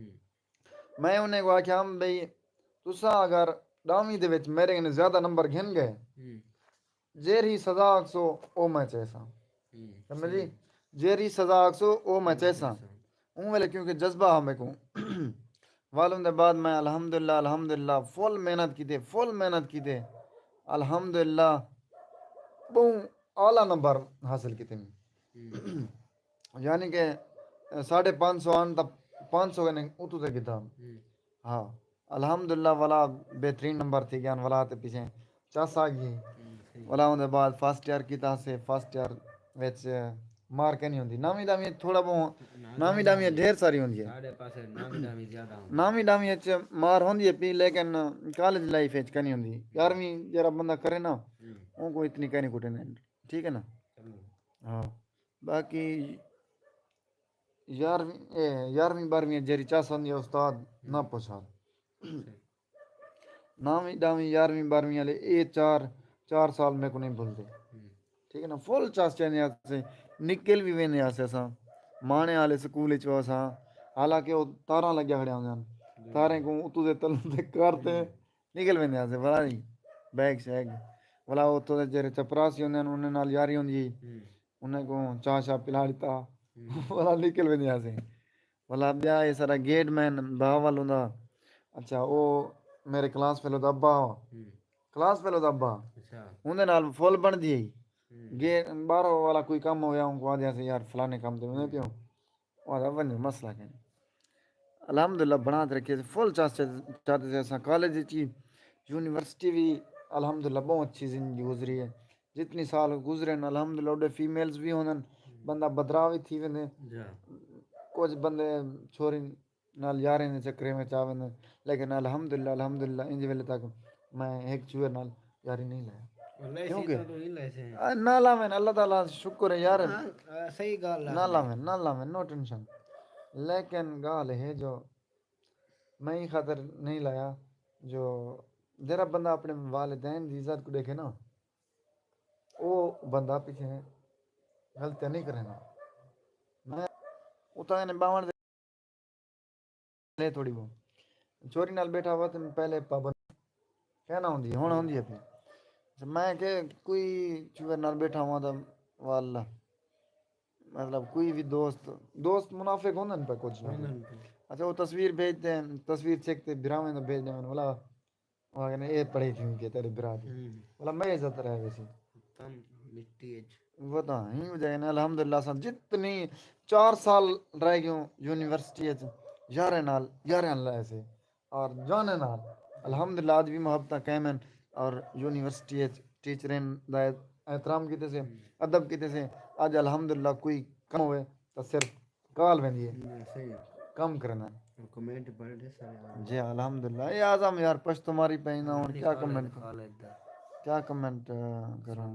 میں انہیں کو آکھیا بھئی، تساں اگر ݙاہویں دے وچ میرے کنے زیادہ نمبر گھن گئے، جیرھی سزا آکھسو، او میں چیساں۔ سمجھی؟ جیرھی سزا آکھسو، او میں چیساں۔ اوں ویلے کیونکہ جذبہ ہا میکوں۔ ول اوندے بعد میں الحمدللہ، الحمدللہ، فل محنت کیتے، فل محنت کیتے۔ الحمدللہ، ٻہوں اعلیٰ نمبر حاصل کیتے میں۔ یعنی کہ ساڑھے پانچ سو آن تاں پانچ سو کنے اتوں تے کیتا۔ ہاں، الحمدللہ، ولا بہترین نمبر تھی ڳئے ہن، ولا تے پیچھے چس آ ڳئی۔ ولا اوندے بعد فرسٹ ایئر کیتا سے، فرسٹ ایئر وچ مار کینی ہوندی۔ نویں ݙاہویں تھوڑا بہت، نویں ݙاہویں ڈھیر ساری ہوندی ہے۔ ساݙے پاسے نویں ݙاہویں زیادہ ہوندی۔ نویں ݙاہویں وچ مار ہوندی ہے پئی، لیکن کالج لائف وچ کینی ہوندی۔ یارویں جیڑھا بندہ کرے نا، اونکوں اتنی کینی کٹے نے، ٹھیک ہے نا؟ ہاں، باقی یارویں، اے، یارویں ٻارویں جیڑھی چس آندی ہے استاد، نہ پچھ حال۔ نویں، ݙاہویں، یارویں، ٻارویں والے اے چار، چار سال میکوں نہیں بھلدے۔ ٹھیک ہے نا، فل چس چیندے ہاسے، نکل بھی ویندے ہاسے اساں۔ ماݨے والے سکول وچ اساں، حالانکہ او تاراں لڳیا کھڑے ہوندے ہن۔ تاریں کوں اتوں دے تلوں تے کر تے نکل ویندے ہاسے، ولا جی، بیگ شیگ۔ ولا اتوں دے جیڑھے چپراسی ہوندے ہن، انہیں نال یاری ہوندی ہئی۔ انہیں کوں چاہ شاہ پلا ݙتا۔ ولا نکل ویندے ہاسے۔ ولا ٻیا اے ساݙا گیٹ مین بہاول ہوندا۔ اچھا، او میرے کلاس فیلو دا ابا ہا۔ کلاس فیلو دا ابا۔ اوندے نال فل بݨدی ہئی۔ گیٹ باہروں والا کوئی کم ہویا، اونکوں آہدے ہاسے، یار، فلانے کم تے ویندے پیوں۔ او آہدا، ونڄو، مسئلہ کائنی۔ الحمدللہ بݨا تے رکھے سے، فل چس چاتے سے اساں۔ کالج اچ ہی، یونیورسٹی بھی الحمدللہ ٻہوں اچھی زندگی گزری ہے۔ جتنی سال گزرن، الحمدللہ، اوݙے فیمیلز بھی ہوندن، بندہ بدراہ بھی تھی ویندے۔ کجھ بندے چھوری نال یاریں دے چکریں وچ آ ویندن، لیکن الحمدللہ، الحمدللہ، انج ویلے تک میں ہک چھوہر نال یاری نہیں لایا۔ کیونکہ آ، نہ لاون، اللہ تعالیٰ شکر ہے یار۔ ہاں، آ، صحیح ڳالھ ہے۔ نہ لاون، نہ لاون، نو ٹینشن۔ لیکن ڳالھ ہے جو میں ایں خاطر نہیں لایا جو جیڑھا بندہ اپݨے والدین دی عزت کوں ݙیکھے نا، او بندہ پیچھے غلطیاں نہیں کریندا۔ میں اتھاں نے ٻاہوݨ دے لے تھوڑی بہت۔ چھوری نال ٻیٹھا ہوا تے پہلے پابند کہنا ہوندی ہے، ہݨ ہوندی ہے پئی۔ میں کہ کوئی چھوہر نال ٻیٹھا ہوا تاں واللہ، مطلب، کوئی بھی دوست، دوست منافق ہوندن پئے کجھ نہ کجھ۔ اچھا، او تصویر بھیجدے ہن، تصویر چیک تے بھراویں دا بھیج ݙیون، ولا او آکھدے نے، اے پڑھائی تھی ہوئی کہ تیݙے بھرا دی۔ ولا میں عزت رہ ویسی۔ تم مٹی اچ۔ وطن ہی ہو جائے نا، الحمدللہ، اساں جتنی چار سال رہ ڳیوں یونیورسٹی اچ، یاریں نال، یاریں نال ایسے اور جانیں نال، الحمدللہ، اڄ بھی محبتاں قائم ہیں۔ اور یونیورسٹی اچ ٹیچریں دا احترام کیتے سے، ادب کیتے سے۔ اڄ الحمدللہ کوئی کم ہوئے تاں صرف کال ویندی ہے۔ کم کرنا۔ کمنٹ پڑھ ݙے سارے۔ جی، الحمدللہ۔ اے اعظم یار، پشت ماری پئی نہ ہݨ، کیا کمنٹ، کیا کمنٹ کروں؟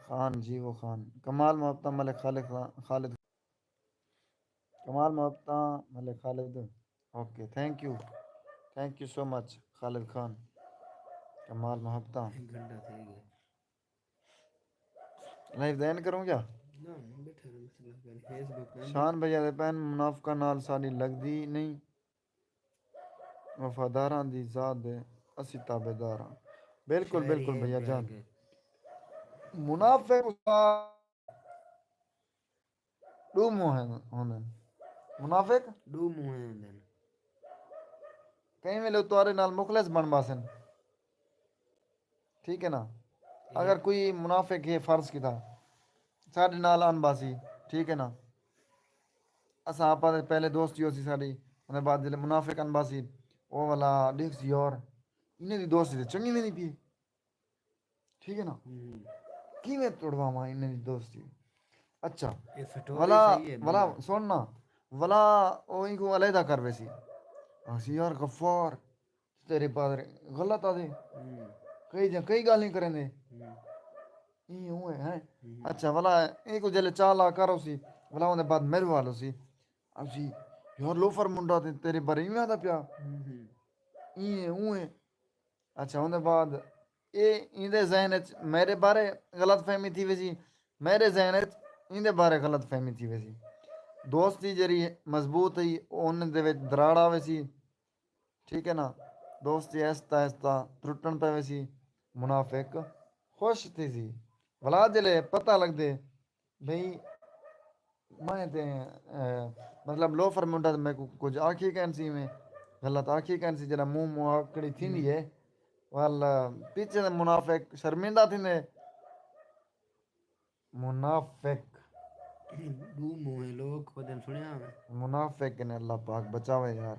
خان جی، وہ خان۔ کمال محبتاں ملک خالد خان، خالد۔ کمال محبتاں Malik Khalid. Okay, thank you. Thank you so much Khalid Khan. کمال محبتاں۔ لائیو دا اینڈ کروں کیا؟ شان بھیا دے پین منافقاں نال ساݙی لڳدی نہیں، وفاداراں دی ذات دے اسی تابعدار ہاں۔ بالکل، بالکل بھیا جان۔ منافق ݙو منہ ہوندن۔ منافق ݙو منہ ہوندن۔ کہیں ویلے تہاݙے نال مخلص بݨ ٻاسن۔ ٹھیک ہے نا؟ اگر کوئی منافق ہے، فرض کیتا، ساݙے نال آن ٻاسی، ٹھیک ہے نا؟ اساں آپاں دے پہلے دوستی ہوسی ساݙی، اوندے بعد جیلے منافق آن ٻاسی، او والا ݙیکھسی اور انہیں دی دوستی تے چنگی ویندی پئی ہے۔ ٹھیک ہے نا؟ کیویں توڑواواں انہیں دی دوستی؟ اچھا، ولا ولا سن نا، ولا او اینکوں علیحدہ کر ویسی۔ آسی یار غفار، تیرے پادر غلط آدھے، کئی جا کئی گالیں کریں دے۔ ایں اوں ہے ہیں۔ اچھا، ولا اینکوں جلے چالا کر ہوسی، ولا اوندے بعد میرے وال ہوسی۔ آسی یار لوفر منڈا تے تیرے بارے ایویں آدھا پیا۔ ایں اوں ہے۔ اچھا، اوندے بعد اے ایندے ذہن اچ میرے بارے غلط فہمی تھی ویسی، میرے ذہن اچ ایندے بارے غلط فہمی تھی ویسی۔ دوستی جیڑھی مضبوط ہئی، او انہیں دے وچ دراڑ آ ویسی۔ ٹھیک ہے نا؟ دوستی آہستہ آہستہ ٹرٹن پے ویسی۔ منافق خوش تھیسی۔ ولا جلے پتہ لگدے بھئی میں تے مطلب لوفر منڈا تے میکوں کجھ آکھی کین سی، میں غلط آکھی کین سی، جیڑھا منہ منہ آکڑی تھیندی ہے۔ ول پیچھے تے منافق شرمندہ تھیندے۔ منافق۔ ڈو منہ لوگ خود سنیا میں۔ منافق نے اللہ پاک بچاوے یار۔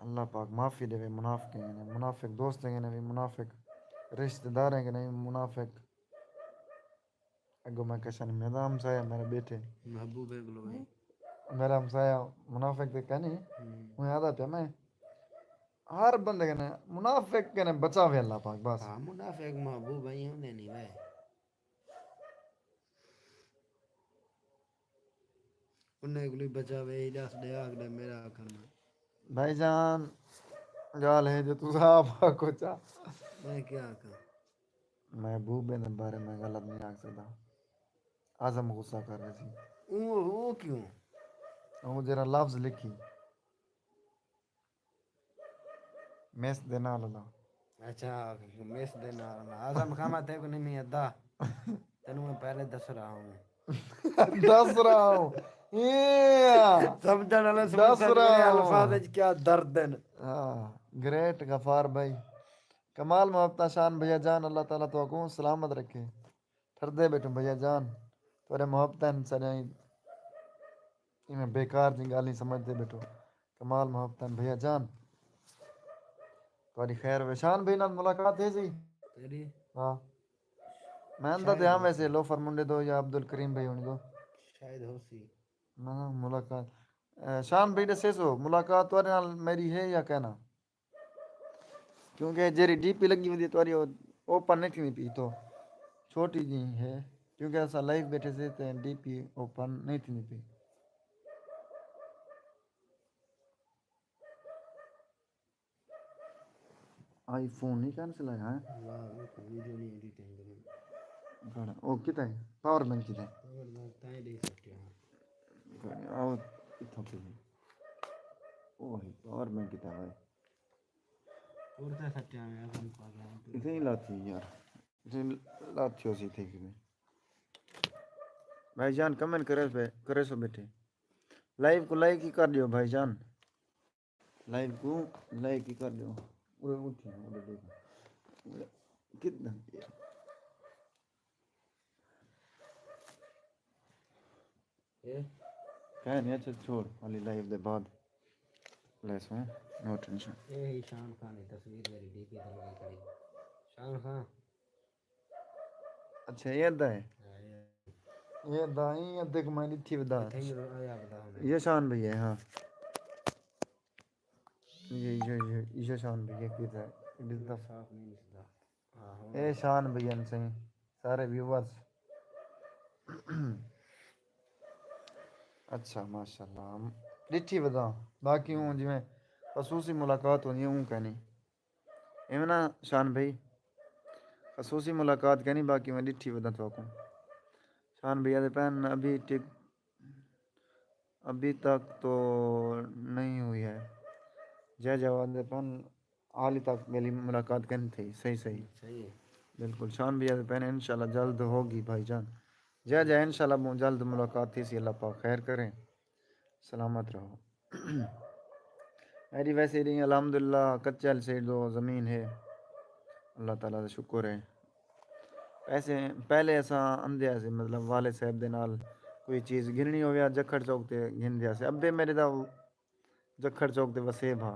اللہ پاک معافی ڈیوے منافقیں کنے، منافق دوستیں کنے وی، منافق رشتہ داریں کنے وی، منافق اگوں میں کشن میرا ہمسایہ میرے بیٹھے محبوب ہے گلو ہے۔ میرا ہمسایہ منافق تے کنے، میں آدھا پیا میں ہر بندے کنے منافق کنے بچاوے اللہ پاک بس۔ ہاں، منافق محبوب ہے، ہوندے نہیں وے۔ انہیں کوں بچاوے، اجازت ݙے آکھ ݙے میرا آکھݨ نہ۔ بھائی جان، ڳالھ ہے جو تساں آپ آکھو چا۔ میں کیا آکھاں؟ محبوب دے بارے میں غلط نہیں آکھ سڳدا۔ اعظم غصہ کر رہے سی۔ او، او کیوں؟ او جیڑھا لفظ لکھی۔ میس دے نال اللہ۔ اچھا، میس دے نال اللہ۔ اعظم خامہ تے کو نہیں ادا۔ تینوں میں پہلے دس رہا ہوں۔ دس رہا ہوں۔ اے۔ سمجھن والے سمجھ دس سکدے رہا ہوں۔ الفاظ وچ کیا درد ہیں۔ ہاں، گریٹ غفار بھائی۔ کمال محبتاں شان بھیا جان، اللہ تعالیٰ تہاکوں سلامت رکھے۔ ٹھردے ٻیٹھوں بھیا جان، تہاݙے محبتاں ساݙیاں ایویں بیکار جیں ڳالھیں سمجھدے ٻیٹھو۔ کمال محبتاں بھیا جان۔ تہاݙی خیر ہوے۔ شان بھائی نال ملاقات تھیسی؟ تیݙی؟ ہاں۔ میں آندا تے ہاں ویسے لوفر منڈے دو یا عبدالکریم بھائی ہوݨی دو۔ شاید ہوسی۔ نہ، نہ، ملاقات۔ اے، شان بھائی ݙسیسو، ملاقات تہاݙے نال میری ہے یا کینا؟ کیونکہ جیڑھی ڈی پی لڳی ہوندی ہے تہاݙی، او اوپن نہیں تھیندی پئی تو چھوٹی جی ہے، کیونکہ اساں لائیو ٻیٹھے سے تے ڈی پی اوپن نہیں تھیندی پئی۔ آئی فون نہیں کینسل ہے، ہیں؟ واہ، ویڈیو نہیں ایڈیٹنگ کرنی۔ او کتھے ہے؟ پاور بینک کتھے ہے؟ پاور بینک تائیں ݙے سکتے ہیں۔ او اتھوں پئی ہے۔ او ہے، پاور بینک کتھے ہے؟ اور تے سٹیا ہویا، ہم پاگل ہیں۔ اتھے ہی لاتی یار۔ اتھے لاتی ہو سی تھے کہ بھائی جان کمنٹ کرے پہ، کرے سو بیٹھے۔ لائیو کو لائک ہی کر دیو بھائی جان۔ لائیو کو لائک ہی کر دیو۔ اوئے اٹھی، اوئے دیکھ۔ کتنا؟ اے؟ کہیں نہیں، اچھا چھوڑ، علی لائیو دے بعد لیسوں، نو ٹینشن۔ اے ہی شان خان دی تصویر میری ڈی پی تے لگی کھڑی۔ شان خان۔ اچھا، اے دا ہے؟ ہاں، اے۔ اے دا، اے دیکھ میں ݙٹھی ودا۔ اتھے ہی آیا ودا ہونا۔ یہ شان بھائی ہے، ہاں۔ یہ، یہ، یہ، یہ شان بھائی ہے، کدھر ہے؟ ݙسدا۔ صاف نہیں ݙسدا۔ اے شان بھیا نے سائیں، سارے ویورز۔ اچھا، ماشاءاللہ۔ ݙٹھی ودا۔ باقی اوں جویں خصوصی ملاقات ہوندی ہے، اوں کائنی۔ ایویں نا شان بھائی؟ خصوصی ملاقات کائنی، باقی میں ݙٹھی ودا تہاکوں۔ شان بھیا دے پہن ابھی ٹک ابھی تک تو نہیں ہوئی ہے۔ جے جواد دے پن حالی تک میری ملاقات کن تھی۔ صحیح، صحیح۔ صحیح ہے۔ بالکل۔ شان بھیا دے پن انشاءاللہ جلد ہوگی بھائی جان۔ جے جے انشاءاللہ بہوں جلد ملاقات تھی سی۔ اللہ پاک خیر کریں۔ سلامت رہو۔ میری ویسے رہی الحمدللہ کچل سے دو زمین ہے۔ اللہ تعالیٰ دا شکر ہے۔ پیسے پہلے اساں آندے ہاسے، مطلب والد صاحب دے نال کوئی چیز گھننی ہووے، جکھڑ چوک تے گھندے ہاسے۔ ابے میرے دا جکھڑ چوک تے وسیب ہا۔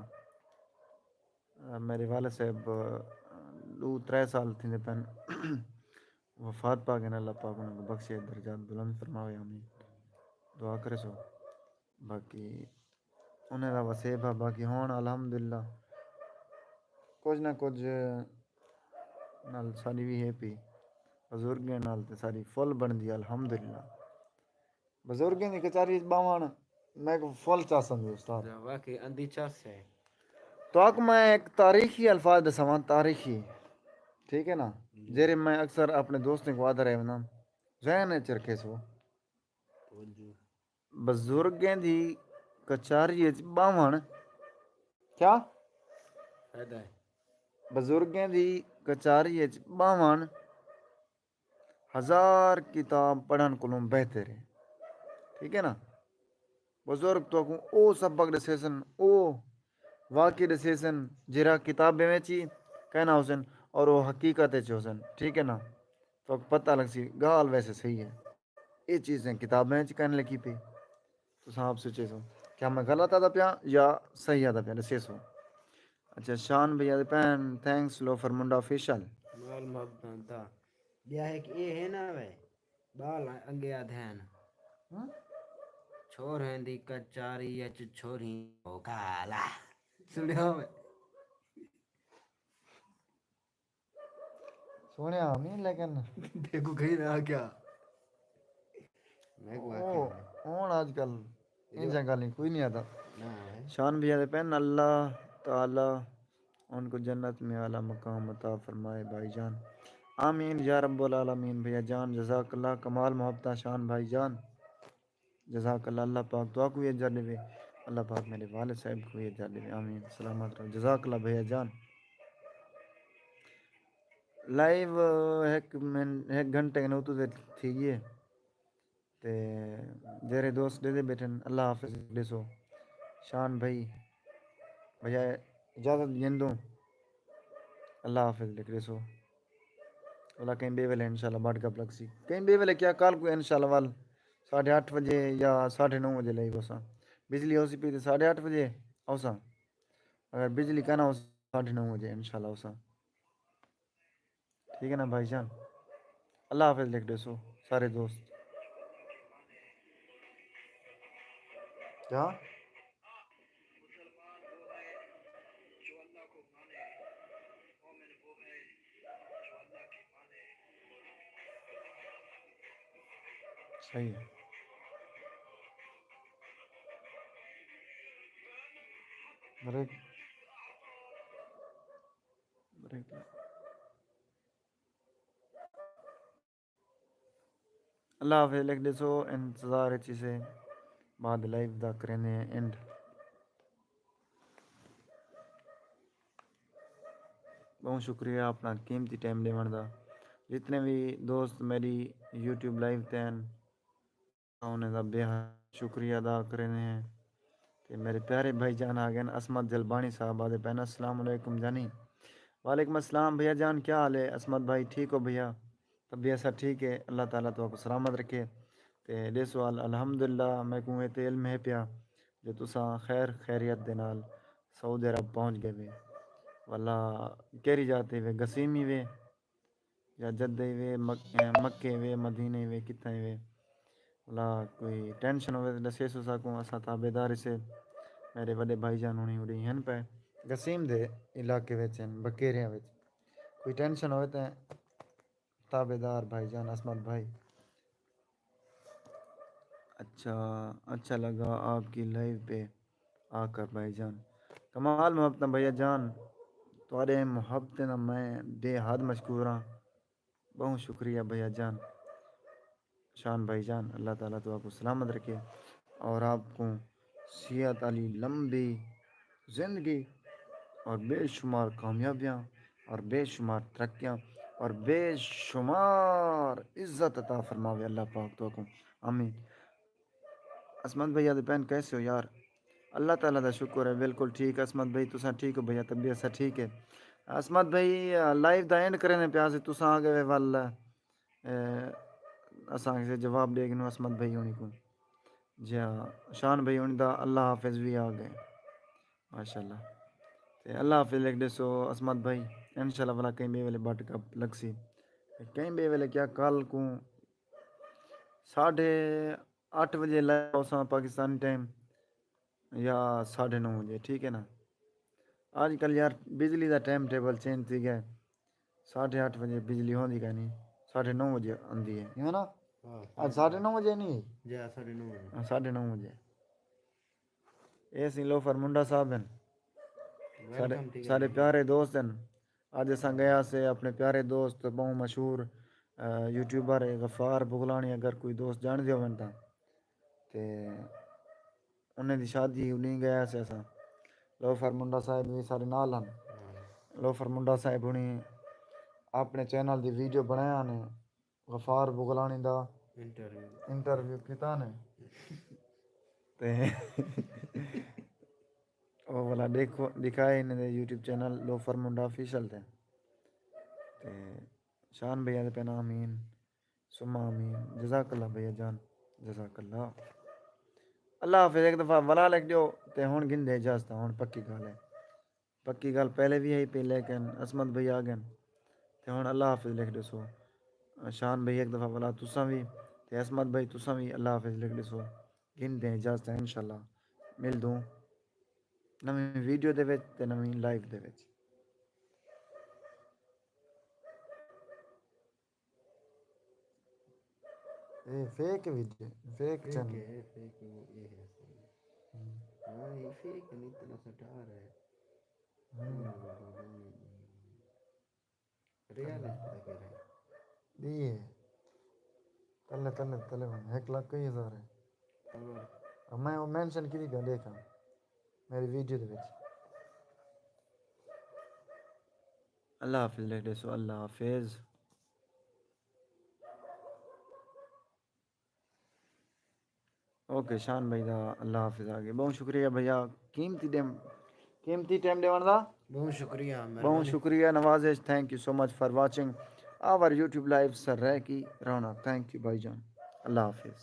میرے والد صاحب ݙو ترے سال تھیندے پن وفات پا ڳئے۔ اللہ پاک انہاں کوں بخشے، درجات بلند فرماوے، آمین۔ دعا کرے سو۔ باقی انہاں دا وسیب ہا، باقی ہݨ الحمدللہ کجھ نہ کجھ نال ساݙی وی ہے پئی، بزرگیں نال تے ساݙی فل بݨدی ہے الحمدللہ۔ بزرگیں دی کچاری اچ ٻاہوݨ میکوں فل چس آندی استاد۔ واقعی آندی چس ہے۔ تہاکوں میں ہک تاریخی الفاظ ݙساواں، تاریخی، ٹھیک ہے نا؟ جی۔ جیڑھے میں اکثر اپݨے دوستیں کوں آہدا رہ وینداں، ذہن اچ رکھیسو۔ توجہ۔ بزرگیں دی کچاری اچ ٻاہوݨ کیا؟ فائدہ ہے۔ بزرگیں دی کچاری اچ ٻاہوݨ ہزار کتاب پڑھݨ کولوں بہتر ہے۔ ٹھیک ہے نا؟ بزرگ تہاکوں او سبق ݙسیسن، او واقعہ ݙسیسن، جیڑھا کتابیں وچ ہی کائنا ہوسن اور او حقیقت وچ ہوسن۔ ٹھیک ہے نا؟ تہاکوں پتہ لڳسی، ڳالھ ویسے صحیح ہے۔ اے چیزیں کتابیں وچ کائنی لکھی پئی۔ تساں آپ سوچیسو، کیا میں غلط آہدا پیاں یا صحیح آہدا پیاں؟ ݙسیسو۔ اچھا، شان بھیا دے پہن، تھینکس لوفر منڈا آفیشل۔ مال محبتاں دا۔ ٻیا ہک اے ہے نا وے، ٻال انگے آدھے ہن۔ ہاں؟ چھوہریں دی کچاری اچ چھوہریں او کالا۔ سݨیا وے۔ سُݨیا ہمی لیکن تیکوں کہیں نہ آکھیا۔ میکوں او، آکھیا۔ ہُݨ اڄ کل ایجھا ڳالھیں کوئی نہیں آہدا۔ نہ ہے۔ شان بھیا دے پہن، اللہ تعالیٰ ان کو جنت میں اعلیٰ مقام عطا فرمائے بھائی جان۔ آمین یا رب العالمین بھیا جان، جزاک اللہ، کمال محبتاں شان بھائی جان۔ جزاک اللہ، اللہ پاک تہاکوں وی اجر ݙیوے، اللہ پاک میرے والد صاحب کوں وی اجر ݙیوے، آمین، سلامت رہو، جزاک اللہ بھیا جان۔ لائیو ہک من-، ہک گھنٹے کنے اتوں تے تھی ڳئی ہے۔ تے جیڑھے دوست ݙیہدے ٻیٹھن، اللہ حافظ ݙیسو۔ شان بھائی، بھیا اجازت ݙیندوں، اللہ حافظ لکھ ݙیسو۔ ولا کہیں ٻئے ویلے انشاءاللہ بڈ گپ لڳسی۔ کہیں ٻئے ویلے کیا، کل کوں انشاءاللہ ول ساڑھے اٹھ وڄے یا ساڑھے نو وڄے لائیو ہوساں۔ بجلی ہوسی پئی تے ساڑھے اٹھ وڄے ہوساں۔ اگر بجلی کائنا ہوسی ساڑھے نو وڄے انشاءاللہ ہوساں۔ ٹھیک ہے نا بھائی جان؟ اللہ حافظ لکھ ݙیسو سارے دوست۔ کیا؟ صحیح ہے۔ بریک۔ بریک۔ اللہ حافظ لکھ ݙیسو، انتظار اچ ہیسے، بعد لائیو دا کریندے ہیں اینڈ۔ ٻہوں شکریہ اپݨا قیمتی ٹائم ݙیوݨ دا۔ جتنے وی دوست میݙی یوٹیوب لائیو تے ہن، انہیں دا بے حد شکریہ ادا کریندے ہیں۔ تے میرے پیارے بھائی جان آ ڳئے ہن، عصمت جلبانی صاحب آہدے پئے ہن، السلام علیکم جانی۔ وعلیکم السلام بھیا جان، کیا حال ہے؟ عصمت بھائی ٹھیک ہو بھیا؟ طبیعت سب ٹھیک ہے، اللہ تعالیٰ تہاکوں سلامت رکھے۔ تے ݙے سوال، الحمدللہ میکوں اے تے علم ہے پیا جو تساں خیر خیریت دے نال سعودی عرب پہنچ ڳئے وے۔ ولا کیڑھی جاہ تے وے؟ گسیم ہی وے یا جدہ ہی وے، مک-، مکے وے، مدینے وے، کتھاں ہی وے؟ ولا کوئی ٹینشن ہووے تے ݙسیسو ساکوں، اساں تابعدار ہیسے۔ میݙے وݙے بھائی جان ہوݨی اݙے ہن پئے، گسیم دے علاقے وچ ہن، بکیریاں وچ۔ کوئی ٹینشن ہووے تے تابعدار بھائی جان، عصمت بھائی۔ اچھا، اچھا لگا آپ کی لائیو پہ آ کر بھائی جان۔ کمال محبتاں بھیا جان، تہاݙے محبتیں دا میں بے حد مشکور ہاں۔ ٻہوں شکریہ بھیا جان۔ شان بھائی جان، اللہ تعالیٰ تہاکوں سلامت رکھے اور آپ کو صحت والی لمبی زندگی اور بے شمار کامیابیاں اور بے شمار ترقیاں اور بے شمار عزت عطا فرماوے اللہ پاک تہاکوں۔ آمین۔ عصمت بھیا دے پہن کیسے ہو یار؟ اللہ تعالیٰ دا شکر ہے، بالکل ٹھیک۔ عصمت بھائی تساں ٹھیک ہو بھیا؟ طبیعت سا ٹھیک ہے؟ عصمت بھائی، آ، لائیو دا اینڈ کریندے پیا سے، تساں آ ڳئے ول، اے، اساں کسے جواب ݙے گھنوں عصمت بھائی ہوݨی کوں۔ جی ہاں، شان بھائی ہوݨی دا اللہ حافظ وی آ ڳئے۔ ماشاءاللہ۔ تے اللہ حافظ لکھ ݙیسو عصمت بھائی، انشاءاللہ ولا کہیں ٻئے ویلے بٹ کپ لڳسی۔ تے کہیں ٻئے ویلے کیا کل کوں ساڑھے اٹھ وڄے لائیو اساں پاکستانی ٹائم یا ساڑھے نو وڄے، ٹھیک ہے نا؟ اڄ کل یار بجلی دا ٹائم ٹیبل چینج تھی ڳیا ہے۔ ساڑھے اٹھ وڄے بجلی ہوندی کائنی، ساڑھے نو وڄے آندی ہے، ہے نا؟ ہاں، اڄ ساڑھے نو وڄے نہیں؟ جی ہاں، ساڑھے نو وڄے۔ ہاں، ساڑھے نو وڄے۔ اے سئیں لوفر منڈا صاحب ہن۔ ساݙے، ویلکم ٹھیک ہے ساݙے جی۔ پیارے دوست ہن۔ اڄ اساں ڳئے ہاسے اپݨے پیارے دوست، ٻہوں مشہور، آ، یوٹیوبر ہے غفار بغلانی، اگر کوئی دوست ڄاݨدے ہوون تاں۔ تے انہیں دی شادی اݙیں ڳئے ہاسے اساں۔ لوفر منڈا صاحب وی ساݙے نال ہن۔ ہاں۔ لوفر منڈا صاحب ہݨی اپݨے چینل دی ویڈیو بݨایا نے۔ غفار بغلانی دا انٹرویو۔ انٹرویو کیتا نے۔ تے او والا ݙیکھو، ݙکھائے انہیں دے یوٹیوب چینل لوفر منڈا آفیشل تے۔ تے شان بھیا دے پہنا آمین، ثم آمین۔ جزاک اللہ بھیا جان، جزاک اللہ۔ اللہ حافظ، ایک دفعہ ولا لکھ ݙیو تے ہݨ گھندے اجازت، ہݨ پکی ڳالھ ہے۔ پکی ڳالھ پہلے وی ہئی پئی، لیکن عصمت بھائی آ ڳئن۔ تے ہݨ اللہ حافظ لکھ ݙیسو۔ شان بھائی ہک دفعہ ولا تساں وی، تے عصمت بھائی تساں وی اللہ حافظ لکھ ݙیسو۔ گھندے اجازت، انشاءاللہ ملدوں نویں ویڈیو دے وچ تے نویں لائیو دے وچ۔ A fake video, fake fake channel. ہے، فیک وہ اے ہے۔ ہوں۔ ہاں، یہ فیک نہیں، اتنا سا ڈر ہے۔ ہوں۔ ریئل ہے، لگے رہے۔ ݙی ہے۔ تلے، تلے، تلے ونڄ۔ ہک لکھ کئی ہزار ہے۔ اور؟ اور میں وہ مینشن کیتی پیا ݙیکھاں۔ میری ویڈیو دے وچ۔ اللہ حافظ لکھ ݙیسو، اللہ حافظ۔ اوکے، شان بھائی دا اللہ حافظ آ ڳئے۔ ٻہوں شکریہ بھیا، قیمتی ٹائم، قیمتی ٹائم ݙیوݨ دا۔ ٻہوں شکریہ، ٻہوں مہربانی۔ شکریہ، نوازش، thank you so much for watching our YouTube live Saraiki رونق۔ Thank you بھائی جان، اللہ حافظ۔